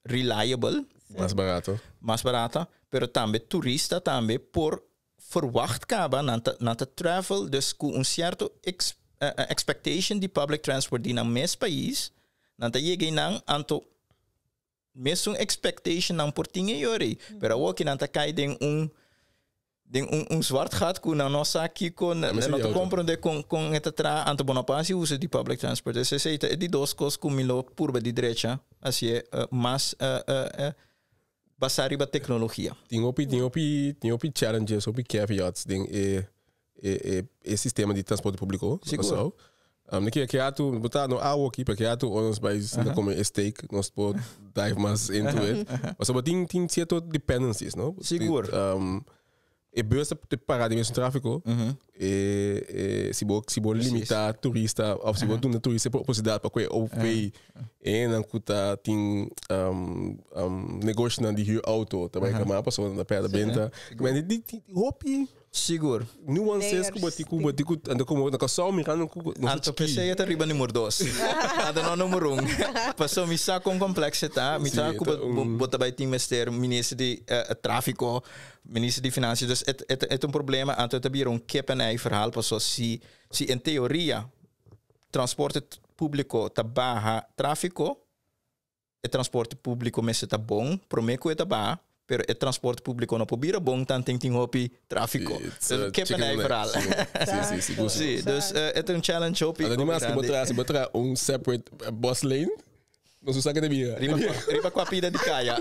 reliable. Mas barato. Mas barata, pero tambe turista tambe por verwacht kaba nan ta nan ta travel dus ku un sierto ex expectation di public transport di nan mes pais nan ta yega einan anto Mesun expectation nan por tin e yori, pero awor ki nan ta kai den un den un un zwart gat ku nan no sa kiko, nan no ta comprende kon kon e ta traha, anto bo no por hasi uso di public transport. Dus esei ta e di dos kos ku mi lo purba di drecha, hasié mas basá riba teknologia. Tin hopi tin hopi tin hopi challenges, hopi caveats den e e e e sistema di transporte público na Sigur. Kòrsou. Um, ke ke atu, bo ta no awo aki, pero ke atu ora nos bai sinta come e steak, nos por dive mas into it. Pasobra tin tin cierto dependencies, no? Sigur. Um, e bus ta te para den mesun tráfico. E, e, si bo si bo limita turista of si bo duna turista e posibilidad pa koe OV e nan ku ta tin um, um, negoshonan di huur auto ta bai kama pasobra nan ta perde benta. Men di, di, hopi Sigur. Nuances ku bo tin ku bo tin ku anto komo na Kòrsou mirando ku nos Anto chikí. p'esei e ta riba numero dos. Anto no numero un. Pasobra mi sa kon kompleks e ta. Mi sa Sí, ku ta bo un bo ta bai tin mester minister di tráfiko, minister di finansia. Dus e e ta un problema. Anto e ta bira un kip en ei verhaal. Pasobra si si en teoria transporte públiko ta baha tráfiko, e transporte públiko mester ta bon promé ku e ta baha, pero e transporte públiko no por bira bon tanten tin hopi tráfiko. It's Dus a kip chicken en ei and egg. verhaal. Sí, sí, sigur, Sí, sigur. dus e ta un challenge hopi Anto hopi mas ku bo grandi. traha, si bo traha un separate bus lane, nos no sa ke ta bira. Riba riba kua pida di kaya.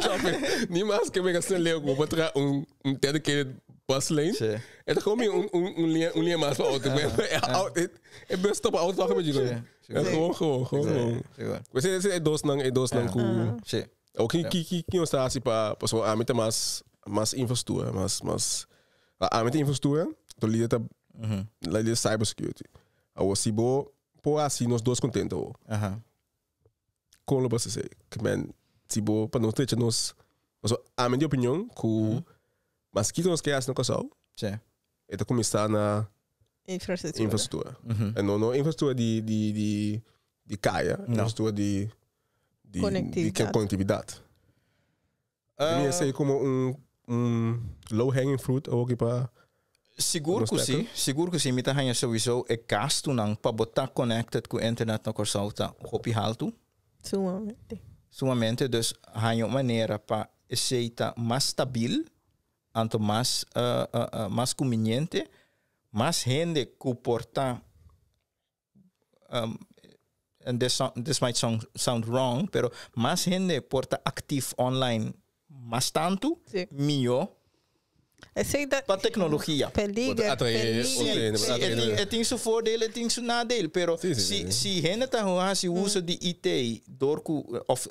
Ni mas ke mega snel leu ku bo por traha un un dedicated bus lane. Sí. E ta komo un un un linea un linea mas pa auto. E e bus stop auto toch een beetje. Sí, sí. Ja, gewoon, gewoon, gewoon, gewoon. Sigur. Pues e e dosnan, e dosnan ku Sí. O ki ki ki ki nos ta hasi pa pasobra ami ta mas mas infrastruktura, mas mas ami ta infrastruktura, to lider ta lider cyber security. Awor si bo por hasi nos dos kontento awor. Kon lo bo hasi esei? Ke men si bo pa nos drecha nos pasobra ami di opinion ku. Mas kiko nos ke hasi na Kòrsou? Sí. E ta kuminsá na Infrastruktura. infrastruktura. En no no infrastruktura di di di di kaya, No. infrastruktura di di di Konektividat. konektividat. Mi esei komo un un low hanging fruit awoki pa Sigur Nos ku si, tackle? sigur ku si. Mi ta haña souiso e gastunan pa bo ta connected ku internet na Kòrsou ta hopi haltu. Sumamente. Sumamente, dus haña un manera pa esei ta mas stabil, anto mas mas kuminiente, mas hende ku por ta and this this might sound sound wrong, pero mas hende por ta actief online mas tantu, Sí. mihó Esei ta pa tecnologia. peliger, Atrae peliger. otro hende, Sí, atrae e tin, e tin su voordeel, e tin su nadeel, pero Sí, sí, si, sí, sí. si hende ta hasi uso di IT door ku, of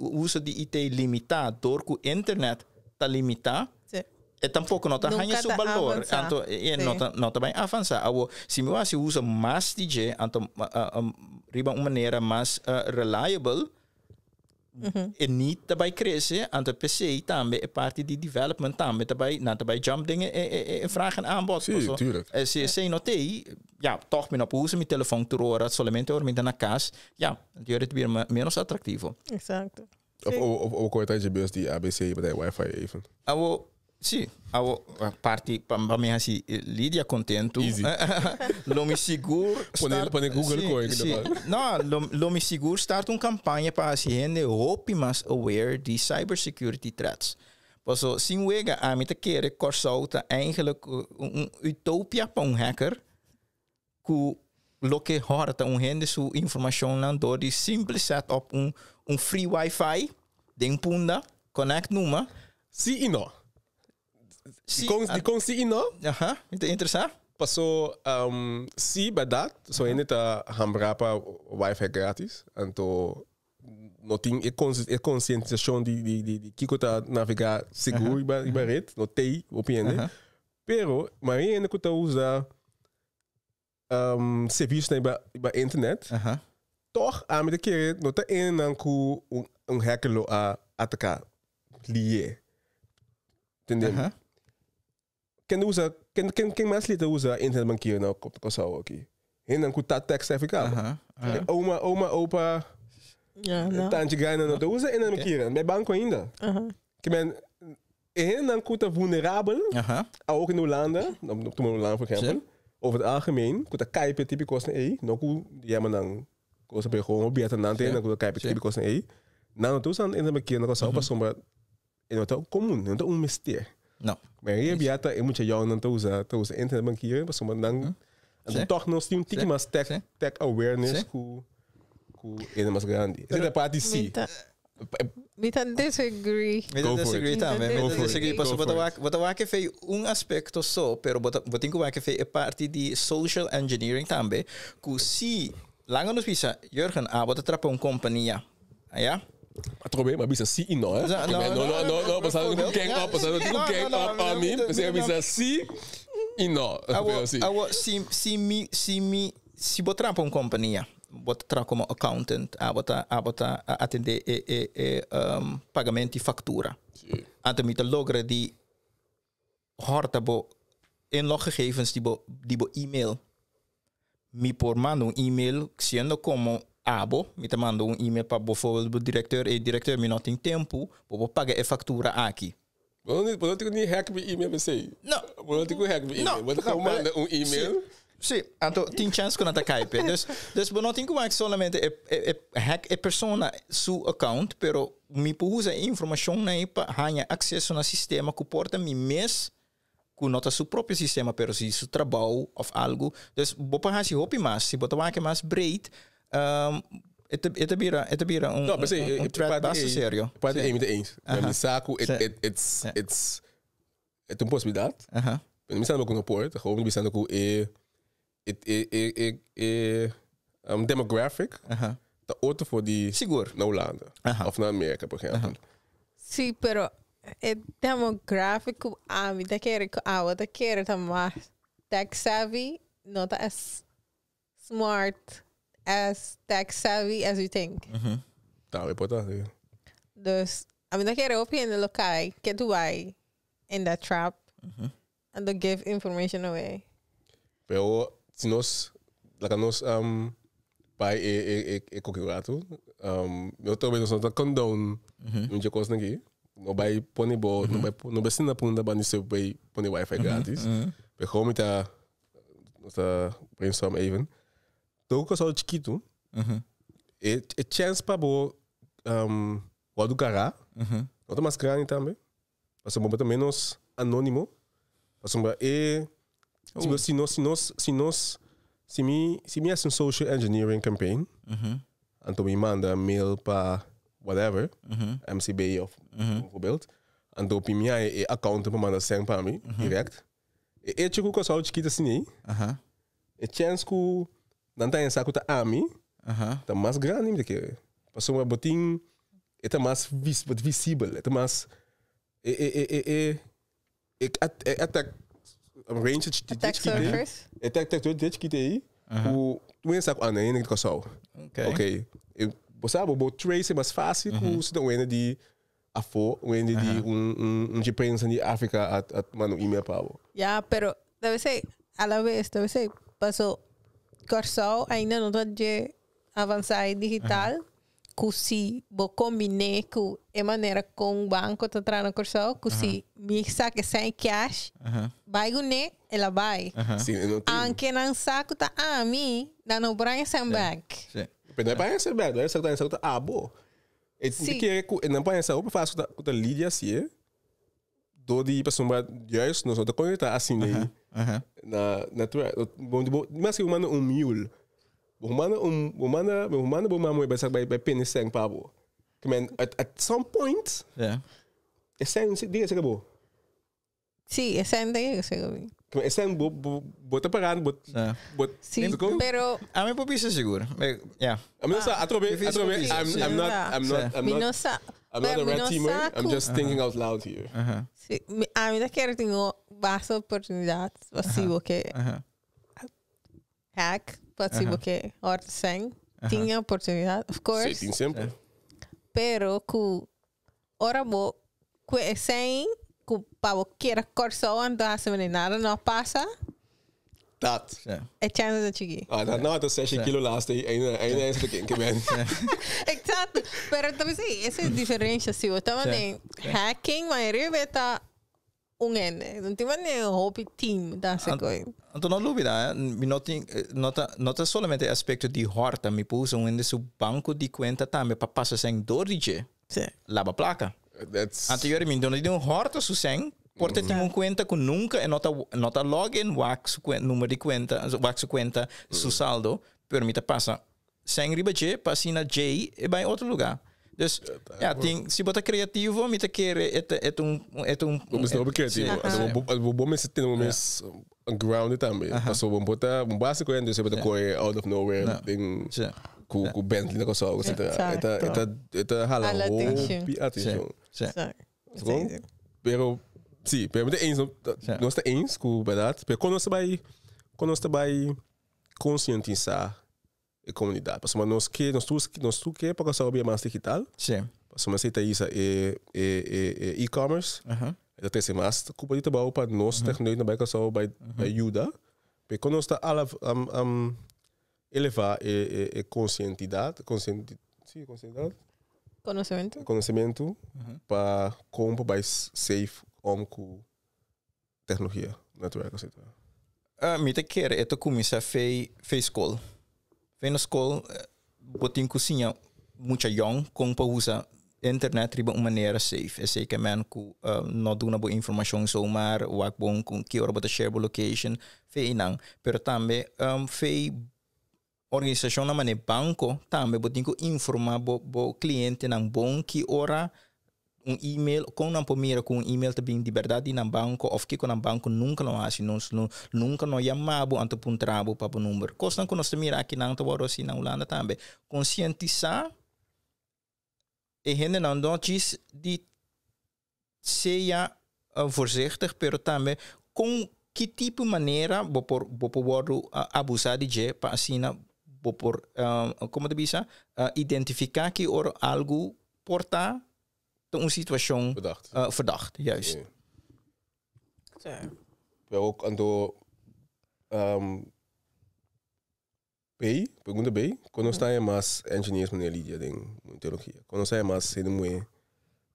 uso di IT limitá door ku internet ta limitá, Sí. E tampoco no ta Nunca haña su ta balor. avanzá. Anto e no Sí. ta no ta bai avanzá. Awo si mi wasi usa mas di dje, anto riba un manera mas reliable, e need ta bai crece, anto p'esei tambe e parti di development tambe ta bai, nan ta bai jump den e e e vraag en aanbod. Sí, Paso, tuurlijk. si esei no t'ei, ja, toch mi no por usa mi telefon tur ora, solamente ora mi ta na cas, ja, anto yora ta bira menos atractivo. Exacto. Of Sí. of of ook tijdens je bus die ABC bij wifi even. Awo, sí, awo parti pa pa mi hasi Lydia kontentu. Easy. Lo mi sigur Pone start pone Google sí, koe sí. No, lo lo mi sigur start un kampaña pa hasi hende hopi mas aware di cybersecurity threats. Paso sin wega ami ta kere Kòrsou ta eigenlijk un un utopia pa un hacker ku loke hòrta un hende su informashonnan dor di simpel set up un un free wifi den punda, connect numa. Sí i no. Sí, Dikon, dikon sí i no? Aha, mi ta interesá. Paso sí, bèrdat, so hende ta hambrá pa wifi gratis, anto no tin e e konsientisashon di di di kiko ta navegá sigur riba riba ret, no t'ei hopi hende. Pero mayoria hende ku ta usa servicio riba, riba internet, Aha. toch ami ta kere no ta enenan ku un, un hacker lo a ataká lié. Entendé? Aha. Ken usa, ken, ken, ken mas li ta usa internet bankier na Kòrsou aki? Hendenan ku ta tech savvy kaba. Aha. Aha. Oma, oma, opa, Ja, no. tantje gaina no ta usa internet Oké. bankier. Bij banko ainda. Aha. Ke men, e hendenan ku ta vulnerabel, Aha. ook in Hulanda, dan tuma Hulanda por ehempel, Sí. over het algemeen, ku ta kai pe tipo kosnan ei, no ku yama nan kosa pe gewoon hopi nan te, ku ta kai pe Sí. tipo kosnan ei. Nan no ta usa internet bankier na Kòrsou pasobra e no ta komun, no ta un mester. No. Maar hier biata e mucha jong nan ta usa, ta usa internet bankier pasobra nan en Sí. toch nos tin un tiki Sí. mas tech, Sí. tech awareness Sí. ku ku e mas grandi. Esei ta parti sí. Mi ta, mi ta disagree. Mi ta Go for it. disagree tambe. Mi Go ta for it. disagree. Go Pasobra bo for ta it. wak, bo ta wak e un aspecto so, pero bo ta, bo tin ku wak e e parti di social engineering tambe, ku si, laga nos bisa, Jurgen, abo ta trapa un kompania, aya? Atrobe, maar bisa sí i no, hè? No, No, no, no, no, no, pasando bijvoorbeeld. gang Ja, up, pasando no, no, gang no, up on me. no, Pasando no. bisa sí i no. Awo, Pero sí. awo, si, si mi, si mi, si bo trapa un kompania, bo ta traha komo accountant, abo ta, abo ta atendé e, e, e pagamento di faktura. Sí. Anto mi ta logra di hòrta bo inloggegevens di bo, di bo e-mail. Mi por manda un e-mail siendo komo abo, mi ta manda un e-mail pa bijvoorbeeld bo direkteur, e direkteur mi no tin tempu, bo por paga e faktura aki. Bo no, bo no tin ku ni hack mi e-mail p'esei. No. Bo no tin ku hack mi e-mail. No, Bo ta no, gewoon manda un e-mail. Sí, anto tin chance ku nan ta kai p'e. Dus, dus bo no tin ku wak solamente e, e, e hack e persona su account, pero mi por usa e informashon ei pa haña akseso na sistema ku por ta mi mes, ku no ta su propio sistema, pero si su trabou of algu. Dus bo por hasi hopi mas, si bo ta wak mas breed, e ta, e ta bira, e ta bira un, No, pero sí, un, un e threat parte basta ei, serio. parte Sí. ei mi ta eens. Maar mi sa ku it, Sí. it, it's, Sí. it's, het un posibilidat. Aha. Pero mi sa ku no por, gewoon mi bisa ku e, e, e, e, e, e demographic Aha. ta otro for di Sigur. na Hulanda. Aha. Of na Amerika, por ehempel. Sí, pero e demographic ku ami ta kere ku awo ta kere ta mas tech savvy, no ta as smart as tech savvy as you think. Ta, e por ta, sí. Dus ami ta kere hopi hende lo kai ke tu bai in that trap and to give information away. Pero si nos laga nos um, bai e e e e koki rato, um, yo tambe nos no ta condone un kos aki. No bai pone bo, no bai no bai sina punta bani se bai pone wifi gratis. Pero gewoon met ta nos ta brainstorm even. Toch kos chiquito, e chance pa bo wordo gara, no ta mas grandi tambe. Pasobra bo ta menos anonimo. Pasobra e si nos si nos si nos si mi si mi hasi un social engineering campaign, anto mi manda mail pa whatever, MCB of bijvoorbeeld, anto pi mi e account pa manda send pa mi direct. E hecho ku kos chikito asina, e chance ku nan ta pensa ku ta ami, ta mas grandi mi ke. Pasobra bo tin e ta mas visibel, e ta mas e e e e e e e attack range Attack surface. Attack attack chikito ei. Ku tu pensa ku ah nee, nee, kos. Ok. E bo sabe, bo trace mas fácil ku si ta un di afo, un di un un un di prensa di Afrika a manda un e-mail pa bo. Ja, pero debe ser, a la vez, debe ser, paso, Kòrsou ainda no ta je avansá digital, ku si bo kombiná ku e manera kon banko ta traha na Kòrsou, ku si mi saka sèn cash, bai kuné, el a bai. Si, no tin. Aunke nan sa ku ta ami, nan no por haña sèn bèk. Pero no pa ser bèk, no ta ta abo. E ke ku no pa ser fásil ku ta lidia si, eh. Door die persoon juist nos no ta konektá asina ei na netwerk. Bo bo mas ku manda un mule. Bo manda un bo manda bo manda bo mama bai bai bai pene sèn pa bo. Ke men at some point e sèn diga sega bo. Si, e sèn ta yega sega mi. Ke men e sèn bo bo bo ta parando bo bo Si, pero Ami por bisa sigur. Ja. I mean, sa atrobe atrobe I'm not I'm not I'm Mi not no sa. I'm not a red teamer. I'm just thinking out loud here. Si, ami ta kere tin basta oportunidat pa si bo ke hack, pa si bo ke hòrta sèn. Tin oportunidat, of Si, course. tin semper. Pero ku ora bo ku e sèn ku pa bo kere Kòrsou anto hasi nada no pasa. Dat. E chance ta chikí. Ah, dat nou, dat 6 kilo laatste. Eén één is de kind ben. Exacto. Pero tambe si, esei ta e diferensia. Si bo ta den hacking, mayoria ta un hende. No tin manera hopi team ta hasi kos. Anto no lubidá, mi no tin no ta solamente aspekto di hòrta, mi por usa un hende su banko di kuenta tambe pa pasa sèn dor di dje. Laba plaka. That's Anto yori mi no di un hòrta su sèn, por ta tin un kuenta ku nunka e no ta no ta login wak su number di kuenta, wak su kuenta, su saldo, pero mi ta pasa sèn riba dje pa asina dje e bai otro lugá. Dus ja, tin si bo ta kreativo mi ta kere e ta e ta un e ta un Bo mester hopi kreativo. Bo bo bo mester tene bo mes grounded tambe. Pasobra bo ta bo base ku hende bo ta kore out of nowhere den ku ku Bentley na Kòrsou etcetera. E ta e ta e ta hala hopi atenshon. Pero si, pero mi ta eens nos ta eens ku bèrdat pero kon nos ta bai kon nos ta bai konsientisá e komunidat? Pasobra nos ke nos tur nos tur ke pa Kòrsou bira mas digital. Pasobra esei ta hisa e e e e-commerce. E ta trese mas kupo di trabou pa nos techneut na bai Kòrsou bai bai yuda. Pero kon nos ta ala elevá e e e konsientidat konsienti si konsientidat? Konosementu. Konosementu pa kon pa bai safe om ku teknologia, netwerk etcetera. Mi ta kere e ta kuminsá fei fei skol. Fei na skol bo tin ku siña mucha yòn kon pa usa internet riba un manera safe. Esei ke men ku no duna bo informashon zomaar, wak bon ku ki ora bo ta share bo location, fei einan. Pero tambe fei organisashonnan manera banko tambe bo tin ku informá bo bo klientenan bon ki ora un email kon nan por mira ku un email ta bin di bèrdat di nan banko òf kiko nan banko nunka lo hasi nos no nunka no yama bo anto puntra bo pa bo number. Kosnan ku nos ta mira akinan ta wòrdu hasi na Hulanda tambe. Konsientisá e hendenan no djis di sea voorzichtig pero tambe kon ki tipo manera bo por bo por wòrdu abusá di dje pa asina bo por komo ta bisa identifiká ki ora algu por ta ta un situashon Verdacht. verdacht juist. Sí. Sí. Pero anto B, pregunta B, kon nos ta haña mas engineers manera Lidia den teologia? Kon nos ta haña mas hende muhé?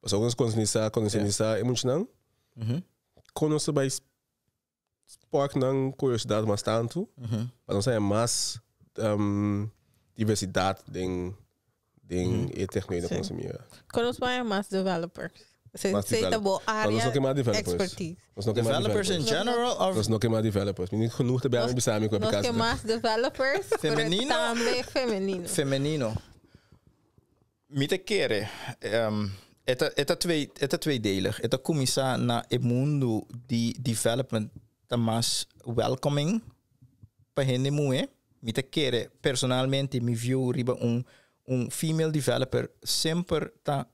Pasobra nos konsientisá, konsientisá e muchanan, kon nos ta bai spark nan kuriosidat mas tantu pa nos haña mas diversidat den den e teknologia ku nos ta mira? Kon nos por haña mas developers? Se Mas se ta bo developers. Nos área no ke mas developers. expertise. Nos no ke mas Developers in developers. general of Nos no ke mas developers. Mi genoeg te bel mi bisa mi ku Nos ke mas developers, pero Femenino? tambe femenino. Femenino. Mi ta kere, e ta, e ta twee, e ta tweedelig. E ta kuminsá na e mundu di development ta mas welcoming pa hende muhé. Mi ta kere personalmente mi view riba un un female developer semper ta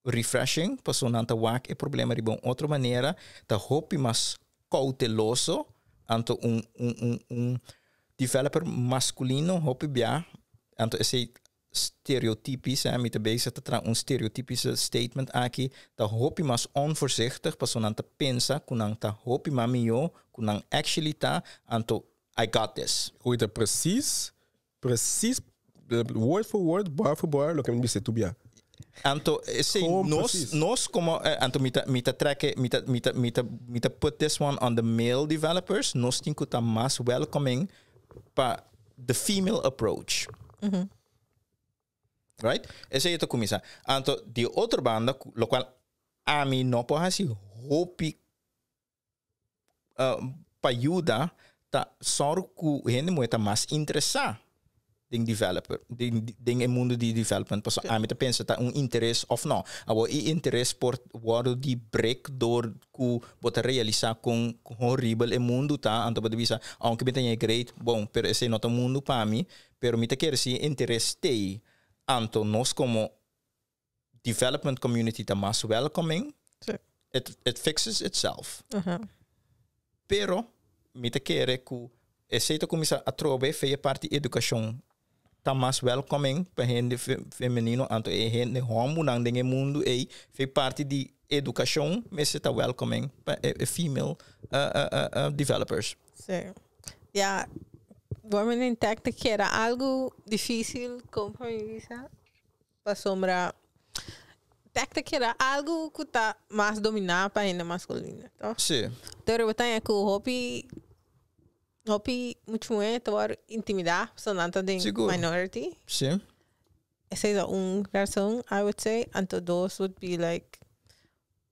refreshing pasobra nan ta wak e problema riba un otro manera, ta hopi mas kouteloso, anto un un un un developer maskulino hopi bia, anto esei stereotypisch, hè, mi ta bezig ta traha un stereotypische statement aki, ta hopi mas onvoorzichtig pasobra nan ta pensa ku nan ta hopi mas mihó ku nan actually ta, anto I got this. Ku ta precies Precies, woord voor woord, bar voor bar, loke mi bisa tu bia. Anto, esei, Gewoon nos, precies. nos como, eh, anto mi ta, mi ta trek, mi ta, mi ta, mi ta, mi ta put this one on the male developers, nos tin cu ta mas welcoming pa the female approach. Right? Esei ta cuminsa. Anto, di otro banda, locual ami no por haci hopi pa yuda ta sòru ku hende muhé ta mas interesá den developer, den den e mundu di development pasobra ami ta pensa ta un interes òf nò. Awor e interes por wòrdu di break dor ku bo ta realisá kon horibel e mundu ta, anto bo ta bisa aunke mi ta ña e great bon pero esei no ta mundu pa mi, pero mi ta kere si e interes t'ei anto nos komo development community ta mas welcoming, Sí. it, it fixes itself. Aha. Pero mi ta kere ku esei ta kuminsá atrobe fe e parti edukashon ta mas welcoming pa hende fe, femenino anto e hende hòmbunan den e mundu ei fe parti di edukashon mester ta welcoming pa e, e female uh, uh, uh, uh, developers. Sí. Ja, women in tech ta keda algo difícil, kon pa mi bisa. Pasobra tech ta keda algu ku ta mas dominá pa hende maskulino, toch? Sí. Pero bo ta haña ku hopi hopi muchu muhé ta wòrdu intimidá pasobra nan ta den Sigur. minority. Sí. Esei ta un rason, I would say. Anto dos would be like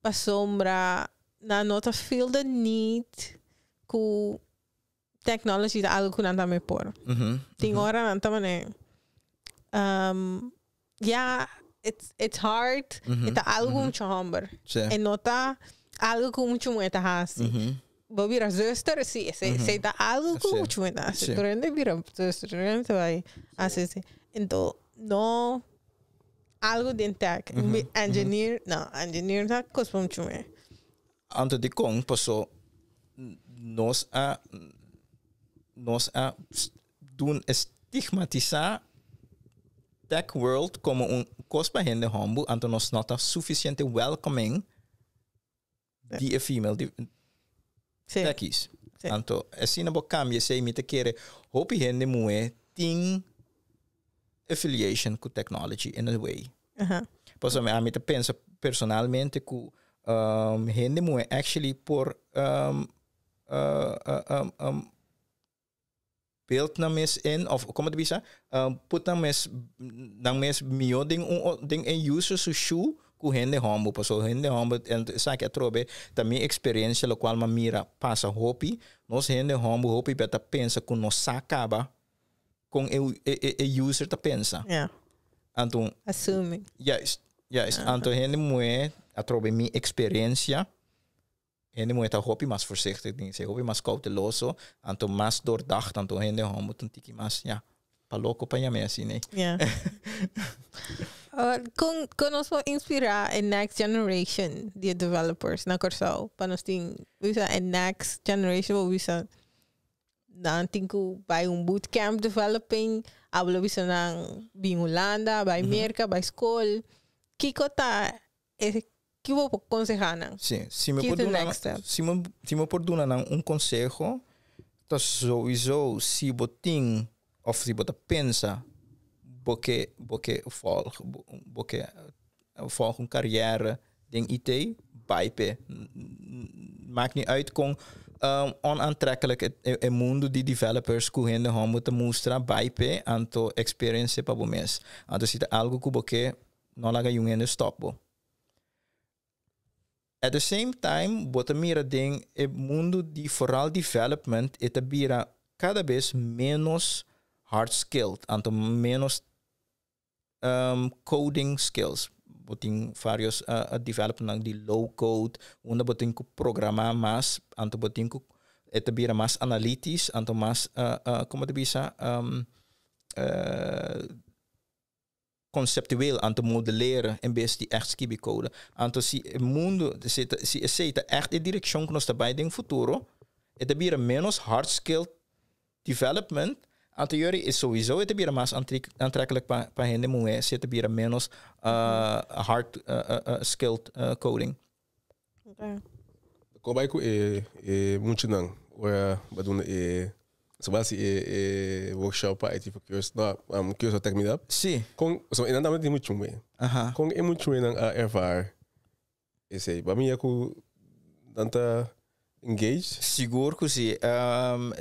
pasobra nan no ta feel the need ku technology ta algo ku nan tambe por. Tin ora nan ta mane ya it's it's hard, e ta algo ku mucho homber. E no ta algo ku mucho muher ta hasi. Bo bira zuster, si, esei esei ta algo ku mucho muher ta hasi. Tur hende bira zuster, tur hende ta bai hasi esei. Enton no algo den tech. Engineer, no, engineer ta kos pa mucho muher. Anto dikon paso nos a nos a dun stigmatisá tech world komo un kos pa hende hòmber, anto nos no ta sufisiente welcoming di e female di techies. Anto asina bo kambia esei mi ta kere hopi hende muhé tin affiliation ku technology in a way. Pasobra ami ta pensa personalmente ku hende muhé actually por build nan mes in of komo ta bisa put nan mes nan mes mihó den un den e user su shoe ku hende hòmber pasobra hende hòmber en esaki atrobe ta mi eksperensia lokual mi a mira pasa hopi nos hende hòmber hopi bia ta pensa ku nos sa kaba kon e e e user ta pensa. Yeah. Anto Assuming. Juist, juist. Anto hende muhé atrobe mi eksperensia hende muhé ta hopi mas voorzichtig den esei, hopi mas kouteloso, anto mas doordacht, anto hende hòmber ta un tiki mas, ya, pa loko pa yam'é asina. Yeah. Kon kon nos por inspirá e next generation di e developers na Kòrsou pa nos tin bisa e next generation bo bisa Nan tin ku bai un bootcamp developing, abo lo bisa nan bin Hulanda, bai Merka, bai skol. Kiko ta e Ki bo por konsehá nan? Sí, si mi Ki por the duna, next step? si mi por duna nan un konseho, ta sowieso si bo tin òf si bo ta pensa bo ke volg un karera den IT, bai p'e. Maakt niet uit kon onaantrekkelijk het mundo di developers ku hende hòmber ta mustra, bai p'e, anto experience pa bo mes. Anto si ta algo ku bo ke, no laga niun hende stop bo. At the same time, bo ta mira den e mundo di vooral development, e ta bira kada bes menos hard skilled, anto menos coding skills. Bo tin varios development di low code, unda bo tin ku programá mas, anto bo tin ku e ta bira mas analytisch, anto mas kon ta bisa, conceptueel aan te modelleren in bes di echt skibi code. Anto si e mundo, si esei ta echt e direkshon ku nos ta bai den futuro, e ta bira menos hard skill development, anto yori is sowieso e ta bira mas aantrekkelijk pa hende muhé, si e ta bira menos hard skilled coding. Okay. Kon bai ku e muchanan? Ora bo a duna e so basi e workshop pa IT for Curaçao, no, Curaçao Tech Meetup. Sí. Kon so e nan tambe tin muchu muhé. Kon e muchu muhénan a ervaar esei? Bo a mira ku nan ta engaged? Sigur ku si.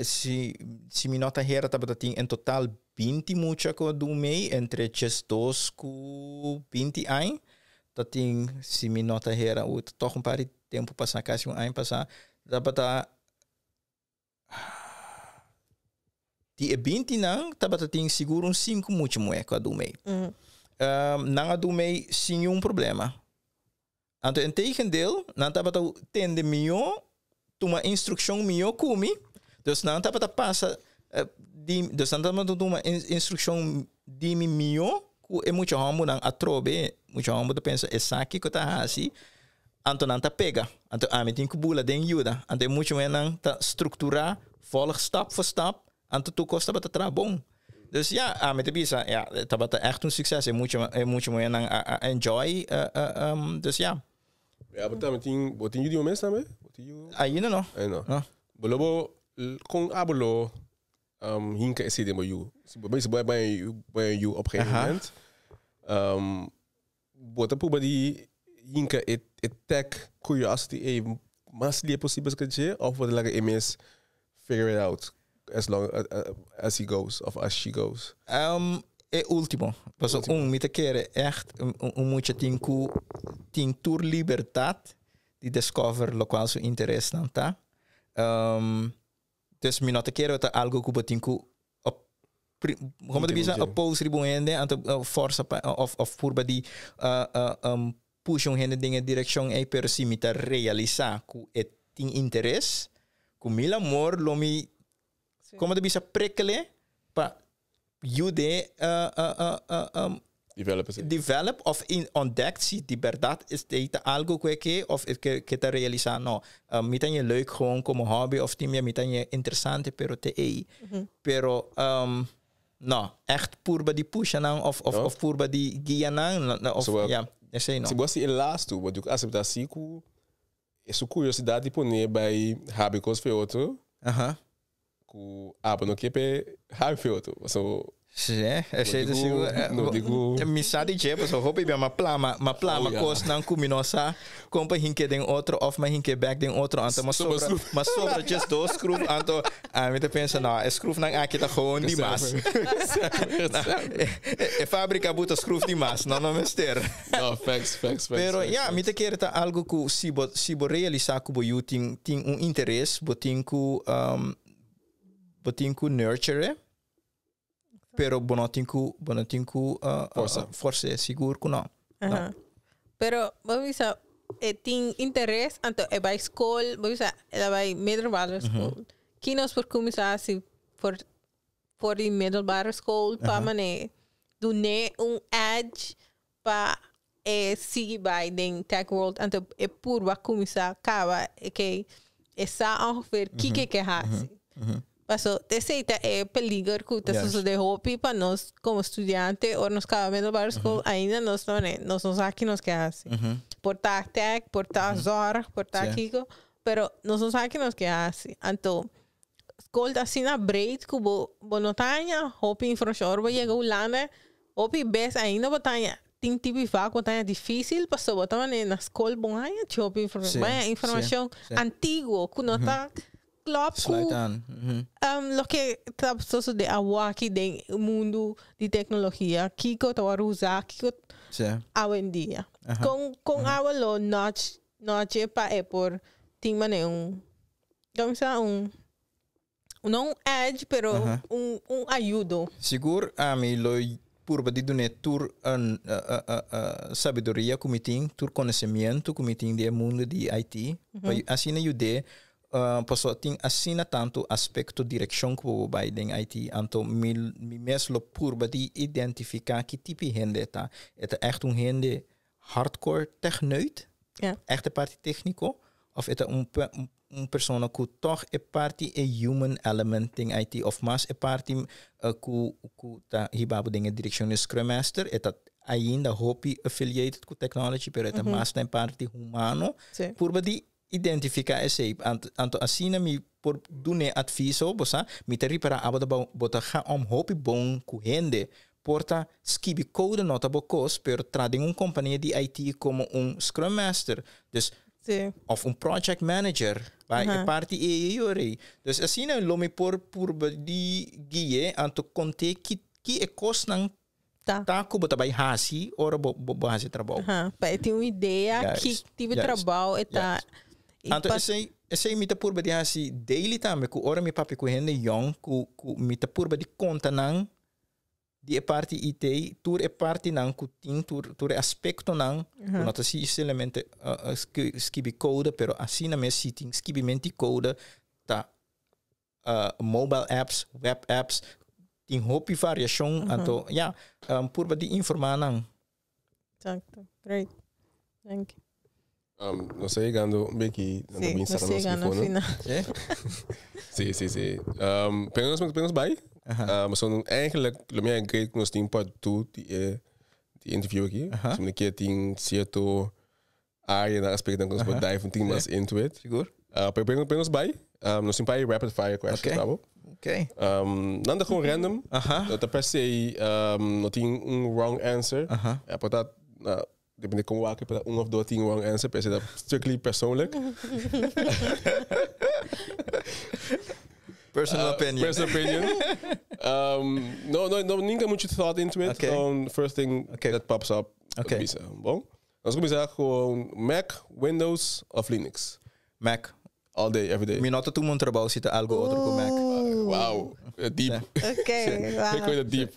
Si mi no ta hera tabata tin en total 20 mucha ku a dun mee entre 12 ku 20 aña. Ta tin, si mi no ta hera, toch un par di tempu pasá, kasi un aña pasá, tabata di e 20 nan tabata tin sigur un 5 mucha muhé ku a dun mee. Nan a dun mee sin niun problema. Anto integendeel, nan tabata tende mihó, tuma instrukshon mihó ku mi. Dus nan tabata pasa di, dus nan tabata tuma instrukshon di mi mihó ku e mucha hòmbernan atrobe. Mucha hòmber ta pensa esaki ku ta hasi, anto nan ta pega. Anto ami tin ku bula den yuda. Anto e mucha muhénan ta strukturá, volg stap voor stap, anto tur kos tabata traha bon. Dus ja, ami ta bisa, ja, tabata echt un sukses. E mucha muhénan a enjoy, dus ja. Ja, bo tambe tin, bo tin yu di bo mes tambe? Bo tin yu? Ainda no. Ainda no. No. Bo lo bo, kon abo lo hinka esei den bo yu? Si bo bisa bo bai yu op gegeven moment, bo ta proba di hinka e tech curiosity ei mas lihe posibel ku dje, òf bo ta laga e mes figure it out as long as he goes of as she goes? E último. Paso un, mi ta kere echt un mucha tin ku tin tur libertat di discover lokual su interes nan ta. Dus mi no ta kere ta algo ku bo tin ku kon ta bisa, oppose riba un hende anto forsa pa of purba di push un hende den e direkshon ei, pero si mi ta realisá ku e tin interes, ku mil amor lo mi kon ta bisa prikkelen pa yude Develop esei. Develop of ontdekt si di bèrdat is ta algo ku e ke of e ke ta realisá no. Mi ta leuk gewoon komo hobby of tin mi ta interesante pero te ei. Pero no, echt purba di pusha nan of No? of purba di guia nan no, of So, ja, esei no. Si bo hasi e lastu, bo tin ku aseptá si ku e su kuriosidat di pone bai habi kos fe otro, ku abo no ke pe habi fe otro. So, Sí, esei no ta digo- sigur. No digo- Mi sa di dje, paso hopi bia ma plama Oh, ja. kos nan ku mi no sa kon pa hinke den otro of ma hinke back den otro, anto ma Sobra sobra schroef. ma sobra just dos schroef, anto ami ta pensa, no, e schroef nan aki ta gewoon di mas. E fábrika buta schroef di mas, no mester. No, facts, facts, facts. Pero facts, ja, facts. mi ta kere ta algo ku si bo realisá ku bo yu tin un interes, bo tin ku nurture, pero bo no tin ku Forsa. Forsa, sigur ku no. Pero, bo bisa, e tin interes, anto e bai skol, bo bisa, el a bai middelbare school. Ki nos por kuminsá hasi for di middelbare school pa mane dune un edge pa e sigui bai den tech world, anto e purba kuminsá kaba e ke e sa ongeveer kiko e ke hasi. Paso, esei ta e peliger ku ta sucede hopi pa nos komo studiante, ora nos kaba middelbare school, ainda nos no, ne, nos no sa ki nos ke hasi. Por ta tech, por ta zorg, por ta kiko, pero nos no sa ki nos ke hasi. Anto skol ta asina breed ku bo bo no ta haña hopi informashon. Ora bo yega Hulanda, hopi bes ainda bo ta haña tin tipo di vak bo ta haña difísil pasobra bo ta manera na skol bo haña hopi informashon. Bo haña informashon antiguo ku no ta Klopt ku Sluit aan. Mhm. loke ta sosodé awaki den e mundu di teknologia, kiko ta wòrdu usá, kiko Sí. awendia. Aha. Kon kon awe lo notch notch pa e por tin manera un komo sa un no un edge pero Aha. un un ayudo. Sigur ami lo purba di dun'é tur sabiduria ku mi tin, tur konosemiento ku mi tin di e mundu di IT, pa asina yud'é pasobra tin asina tantu aspekto, direkshon ku bo por bai den IT. Anto mi mi mes lo purba di identifiká ki tipo di hende e ta. E ta ègt un hende hardcore techneut, ègt e parti tékniko, òf e ta un un persona ku tòg e parti e human element den IT òf mas e parti ku ku ta hiba bo den e direkshon di Scrum Master, e ta ainda hopi affiliated ku technology pero e ta mas na e parti humano. Purba di identifiká esei. Anto asina mi por dun'é adviso, bo sa, mi ta ripará abo ta bo ta ga om hopi bon ku hende. Por ta skibi code no ta bo kos, pero tra den un kompania di IT komo un Scrum Master. Dus Of un project manager. Bai e parti ei ei ora ei. Dus asina lo mi por purba di gui'é anto kont'é ki ki e kosnan Ta. ta ku bo ta bai hasi ora bo bo bo hasi trabou. Aha, pa e tin un idea ki Juist, tipo juist, trabou e ta. juist. I Anto pa esei esei mi ta purba di hasi daily tambe ku ora mi papia ku hende yòn ku ku mi ta purba di konta nan Di e parti IT, tur e partinan ku tin, tur tur e aspektonan, ku no ta si solamente skibi kode, pero asina mes si tin skibimenti kode ta mobile apps, web apps, tin hopi variashon, anto ya, purba di informá nan. Exacto, great. Thank you. Nos ta yegando un beki nan ta Sí, bin nos sara nos yegando microfono. final. Sí? Sí, sí, sí. Pero nos, pero nos bai. So eigenlijk lo mi great nos tin part 2 di e di interview aki. So mi ke tin cierto área na aspecto ku nos por dive un tin mas into it. Sigur. Pero pero pero nos bai. Nos tin par rapid fire questions Okay. bravo. Okay. Nan ta gewoon random. No ta per se no tin un wrong answer. Ja, por ta na Depende kon wak pero un of dos tin wrong answer, pero esei ta strictly persoonlijk. Personal opinion. Personal opinion. No, no, no, ninka mucho thought into it. Okay. Gewoon first thing that pops up. Okay. Bisa. Bon. Nos kuminsá gewoon Mac, Windows of Linux. Mac. All day, every day. Mi no ta tuma un trabou si ta algo otro ku Mac. Wow. Deep. Okay, wow. Ik weet het diep.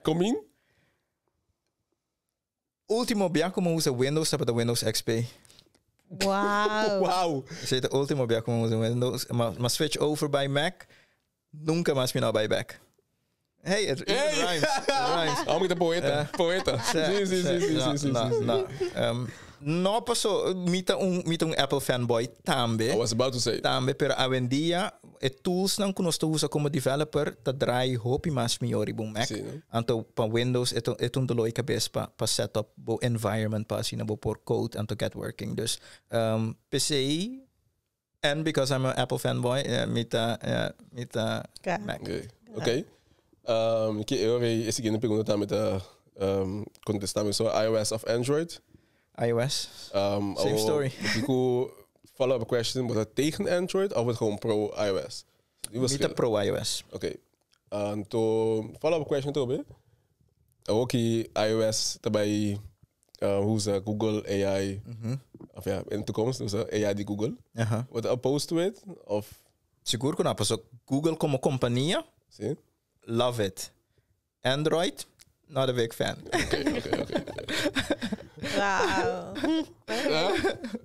Comien? Ultimo bia ku mi usa Windows tabata Windows XP. Wow. Wow. Esei ta ultimo bia ku mi usa Windows. Ma, ma switch over by Mac. Nunca mas mi no bai back. Hey, it, it Hey. rhymes. It rhymes. Amo kita poeta. Poeta. Sí, sí, sí, sí, No, sí, sí, no, sí, sí. no. No paso, mi ta un, mi ta un Apple fanboy tambe. I was about to say. Tambe, pero awendia e toolsnan ku nos ta usa komo developer ta draai hopi mas mihó riba un Mac. Sí, no? Anto pa Windows e ta e ta un doló di kabes pa pa set up bo environment pa asina bo por code anto get working. Dus p'esei en because I'm a Apple fanboy mi ta mi ta Ka. Mac. Oké. Oké. Ke e ora ei e siguiente pregunta tambe ta kontestá mi. So iOS of Android? iOS. Same Awo, story. Bo ku follow up question, bo ta tegen Android of bo ta gewoon pro iOS? Die Mi ta pro iOS. Oké. Anto follow up question tobe. Awo ki iOS ta bai usa Google AI of ja, in de toekomst usa AI di Google. Bo ta opposed to it of? Sigur ku no, paso Google komo kompania, Sí. love it. Android, not a big fan. Oké. Wow. Ja?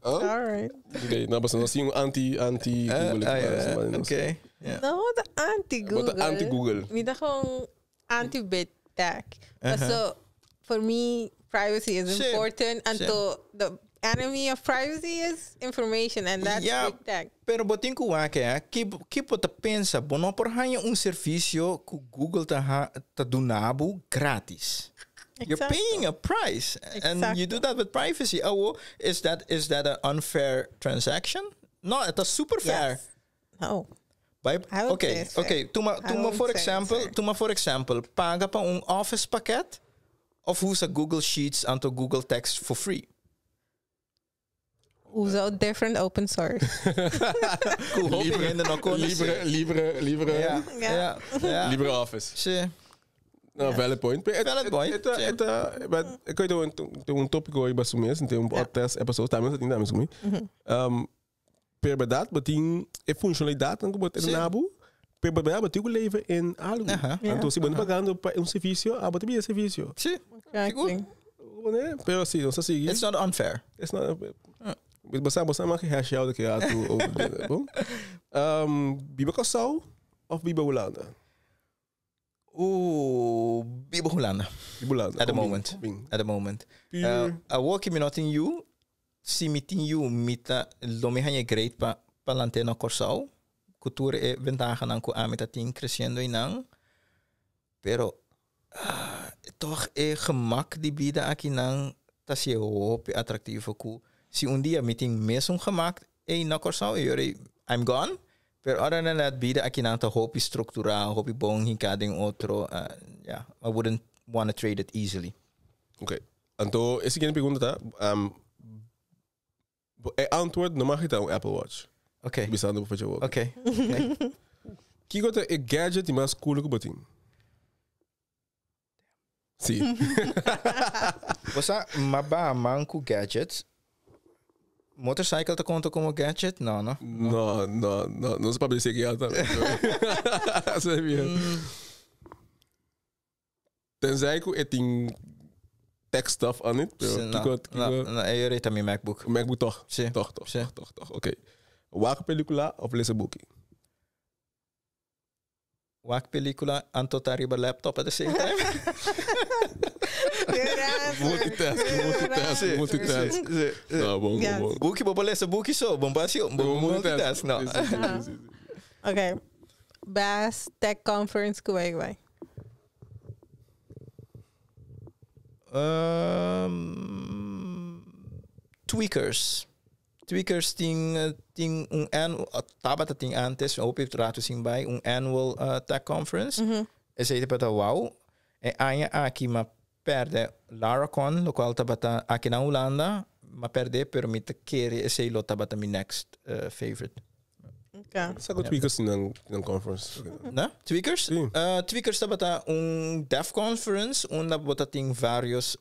Huh? All right. Oké, nou, basta nos tin un anti, anti Google. Ah, ja, Maar nos- oké. Ja. No, de anti-Google. Wat de anti-Google. Mi ta gewoon anti-big tech. Maar so, for me, privacy is Same. important. And Same. so the enemy of privacy is information, and that's Ja, big tech. Pero bo tin ku wak, eh, ki, ki bo ta pensa, bo no por haña un servisio ku Google ta, ha, ta duna bo gratis. You're paying a price. And you do that with privacy. Oh, is that an unfair transaction? No, e ta super fair. Yes. No. Bai, I would okay, say it's fair. okay. Tuma, I tuma would for say it's example, fair. tuma for example, paga pa un Office pakket of usa Google Sheets anto Google Text for free. Usa different open source. Ku hopi hende no konosé. Libre, libre, libre, Ja, Ja. ja, ja. libre Office. Sí. No, valid point. Pero Valid point, sí. Maar ik weet un tópiko riba su mes, tin un podcast episode tambe tin tambe sumi. Pero berdat, bo tin e funshonalidatnan ku bo ta duna bo, pero berdat bo tin ku leve in algu. Anto si bo no pagando pa un servisio, abo ta bira e servisio. Sí. Exactly. Pero si, nos ta sigui. It's not unfair. It's not unfair. Bo sa, bo sa mas hash out ke atu over bon. Biba Kòrsou of biba Hulanda? Oeh, biba Hulanda. Biba Hulanda. At the Kon bin, moment. kon bin. At the moment. Puur. Awor ki mi no tin yu, si mi tin yu, mi ta, lo mi haña great pa pa lant'é na Kòrsou, ku tur e bentahanan ku ami ta tin kresiendo einan. Pero, tòg e gemak di bida akinan ta si'e hopi atraktivo ku si un dia mi tin mesun gemak ei na Kòrsou, e yora I'm gone. Pero other than that, bida akinan ta hopi strukturá, hopi bon hinká den otro. Yeah, I wouldn't wanna trade it easily. Oké. Anto e siguiente pregunta ta, bo e antwoord no mag ta un Apple Watch. Oké. Bisando bo fecha wou. Oké. Oké. Kiko ta e gadget di mas cool ku bo tin? Sí. Bo sa, m'a baha man ku gadgets. Motorcycle ta konta komo gadget? No, no. No, no, no. Nos papia di seki alta. Sabia. Tenzij ku e tin tech stuff on it. Pero Sí, no, kiko, no, kiko, no, e yora ta mi MacBook. MacBook toch? Sí. Toch, toch, Sí. toch, toch, toch. Oké. Wak pelikula of lesa buki? Wak pelikula anto ta riba laptop at the same time. Multitask, multitask, multitask. No, bon, bon, bon. Buki bo por lesa buki so, bon pa hasi bon multitask, no. Sí, sí, sí, sí, sí. Okay. Best tech conference ku bai bai. Tweakers. Tweakers tin tin un annual, tabata tin antes, hopi rato sin bai, un annual tech conference. Esei tabata wow. E aña aki m'a perde Laracon, locual tabata aki na Hulanda, m'a perde, pero mi ta kere esei lo tabata mi next favorite. Okay. Sa ku Tweakers tin nan nan conference? Na? Tweakers? Sí. Tweakers tabata un dev conference unda bo ta tin varios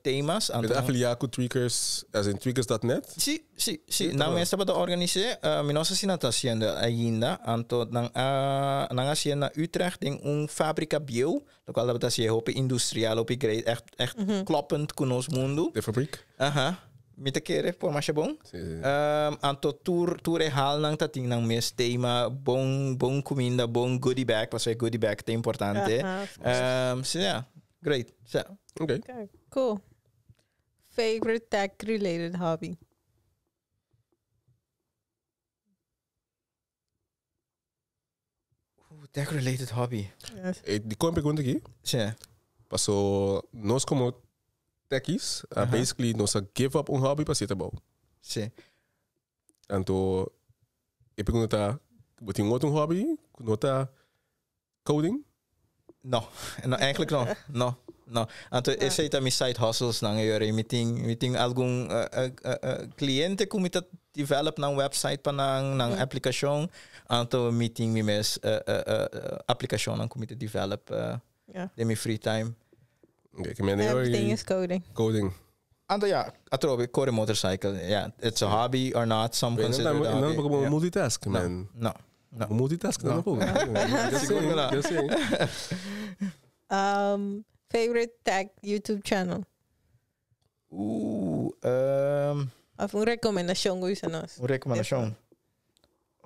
temas. Met afiliá ku Tweakers, as in tweakers.net? Sí, sí, sí. Nan mes tabata organis'é. Mi no sa si nan ta hasiendo ainda. Anto nan a nan a hasié na Utrecht den un fábrika bieu, lokual tabata hasié hopi industrial, hopi great, ègt ègt kloppend ku nos mundu. De fabriek? Aha. Mi ta kere por masha bon. Sí, sí. Anto tur tur e halnan ta tin nan mes tema, bon bon kuminda, bon goodie bag, pasobra e goodie bag ta importante. Aha. Sí, ja. Great. Sí. Oké. Okay, cool. Favorite tech related hobby? Oeh, tech related hobby. Yes. E di kon pregunta aki? Sí. Paso nos komo techies, basically nos a give up un hobby pa hasi trabou. Sí. Anto e pregunta ta, bo tin otro un hobby ku no ta coding? No, no, eigenlijk no. No, no. Anto esei ta mi side hustles nan e Mi tin, mi tin algun cliente ku mi ta develop nan website pa nan, nan aplikashon. Anto mi tin mi mes aplikashonnan ku mi ta develop den mi free time. Okay, ke men Everything is coding. Coding. Anto ja, atrobe kore motorcycle. Ja, it's a hobby or not, some consider it a No hobby. por Ja. multitask, man. No, no. Multitask no por. Sigur ku no. Just saying. Favorite tech YouTube channel? Oeh, Of un rekomendashon ku usa nos. Un rekomendashon.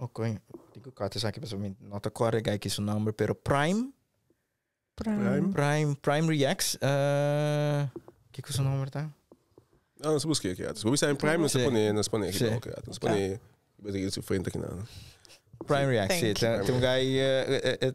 Ok, tin ku kòrta esaki pasobra mi no ta kòrda gai ki su nòmber, pero Prime. Prime. Prime, Prime Reacts. Uh, kiko su nomber ta? Ah, nos busca aqui. Se você em Prime, nos pone, nos pone aqui. Ok, nos pone. Você su frente aqui na. Prime Reacts, sí. Tem un guy,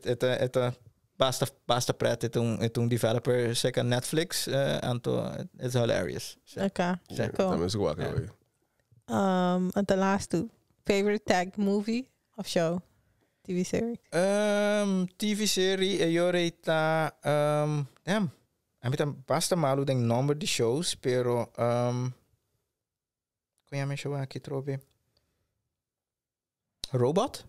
eta, eta, Basta basta pret e ta un e ta un developer cerca Netflix anto it's hilarious. Sí. Ok. Sí. Cool. También su wak, Ja. Um, en de laatste. Favorite tag movie of show? TV series? Um, TV serie e yore ta um, damn. A mi ta basta malu den nomber di shows, pero um, kon yama e show aki trobe? Robot?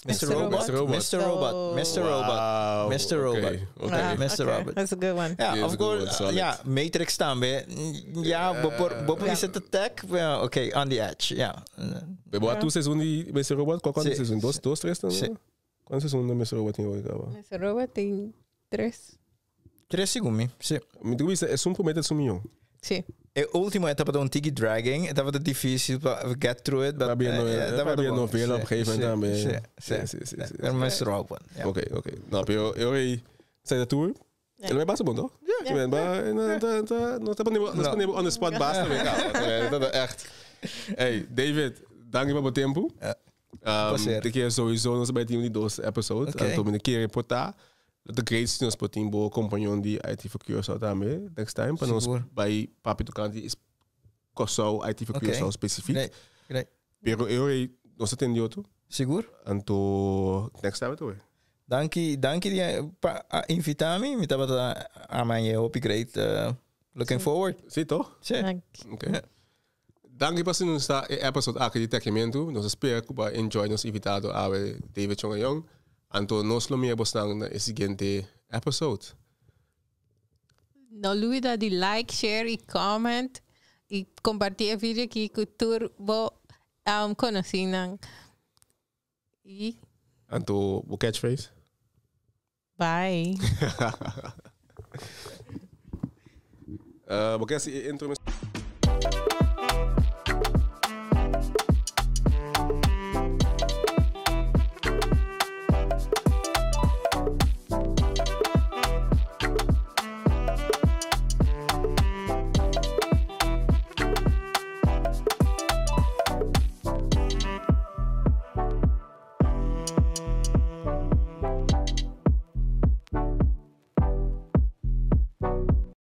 Mr. Mr. Robot? Mr. Robot. Mr. Robot. Mr. Robot. Wow, Mr. Robot. Okay. Ah, Mr. okay. Robot. That's a good one. Ja, Yeah, of it's a good course. one, solid. Ja, Matrix tambe. Ja, bo por bo por Ja. bisa ta tech, well, okay, on the edge. Ja. Pero Ja. tu seizoen die Mr. Robot, qual Sí. quanto seizoen? Dos, dos, tres dan? Sí. Quanto seizoen de Mr. Robot in ooit hebben? Mr. Robot tem tres. Tres segun mi. Sí. Mi tu bisa, es un promete es un millón. Sí. E ultimo etapa da un tiki dragging. Tabata difícil pa get through it. But, Pabia no- tabata pabia bon. novela op een gegeven moment tambe. Sí, Sí, sí, sí, sí. Pero Mr. Robot. Ja. Oké, oké. Nou, pero eu aí, sai da tour. Ja. En wij basta bon, toch? Ja. Ja. Maar, no, no, on the spot basta. Dat is echt. Hey, David, dank je voor je tempo. Ja. Um, Placer. de keer sowieso nos bij team die dos episode. Oké. En toen een keer reporta. De greatste nos por team compagnon die IT voor Curaçao daarmee. Next time. Pa nos Sigur. bij Papi Tocante is Curaçao IT voor Oké. Curaçao specifiek. Great, great. Pero eu aí nos atendi outro. Sigur? Anto next time toe. Danki, danki di pa a invita mi. Mi tabata amanhã hopi great. Looking forward. Zie toch? Sí. Dank. Oké. Dank je pas in ons episode aqui de Tecimento. Nós espero que você enjoy nos invitado a David Chong Young. Anto nos lo miramos na e seguinte episode. No olvida de like, share e comment. E compartilhar o vídeo aqui com o turbo um, conhecido. E Anto o catchphrase. bye. Porque assim, intro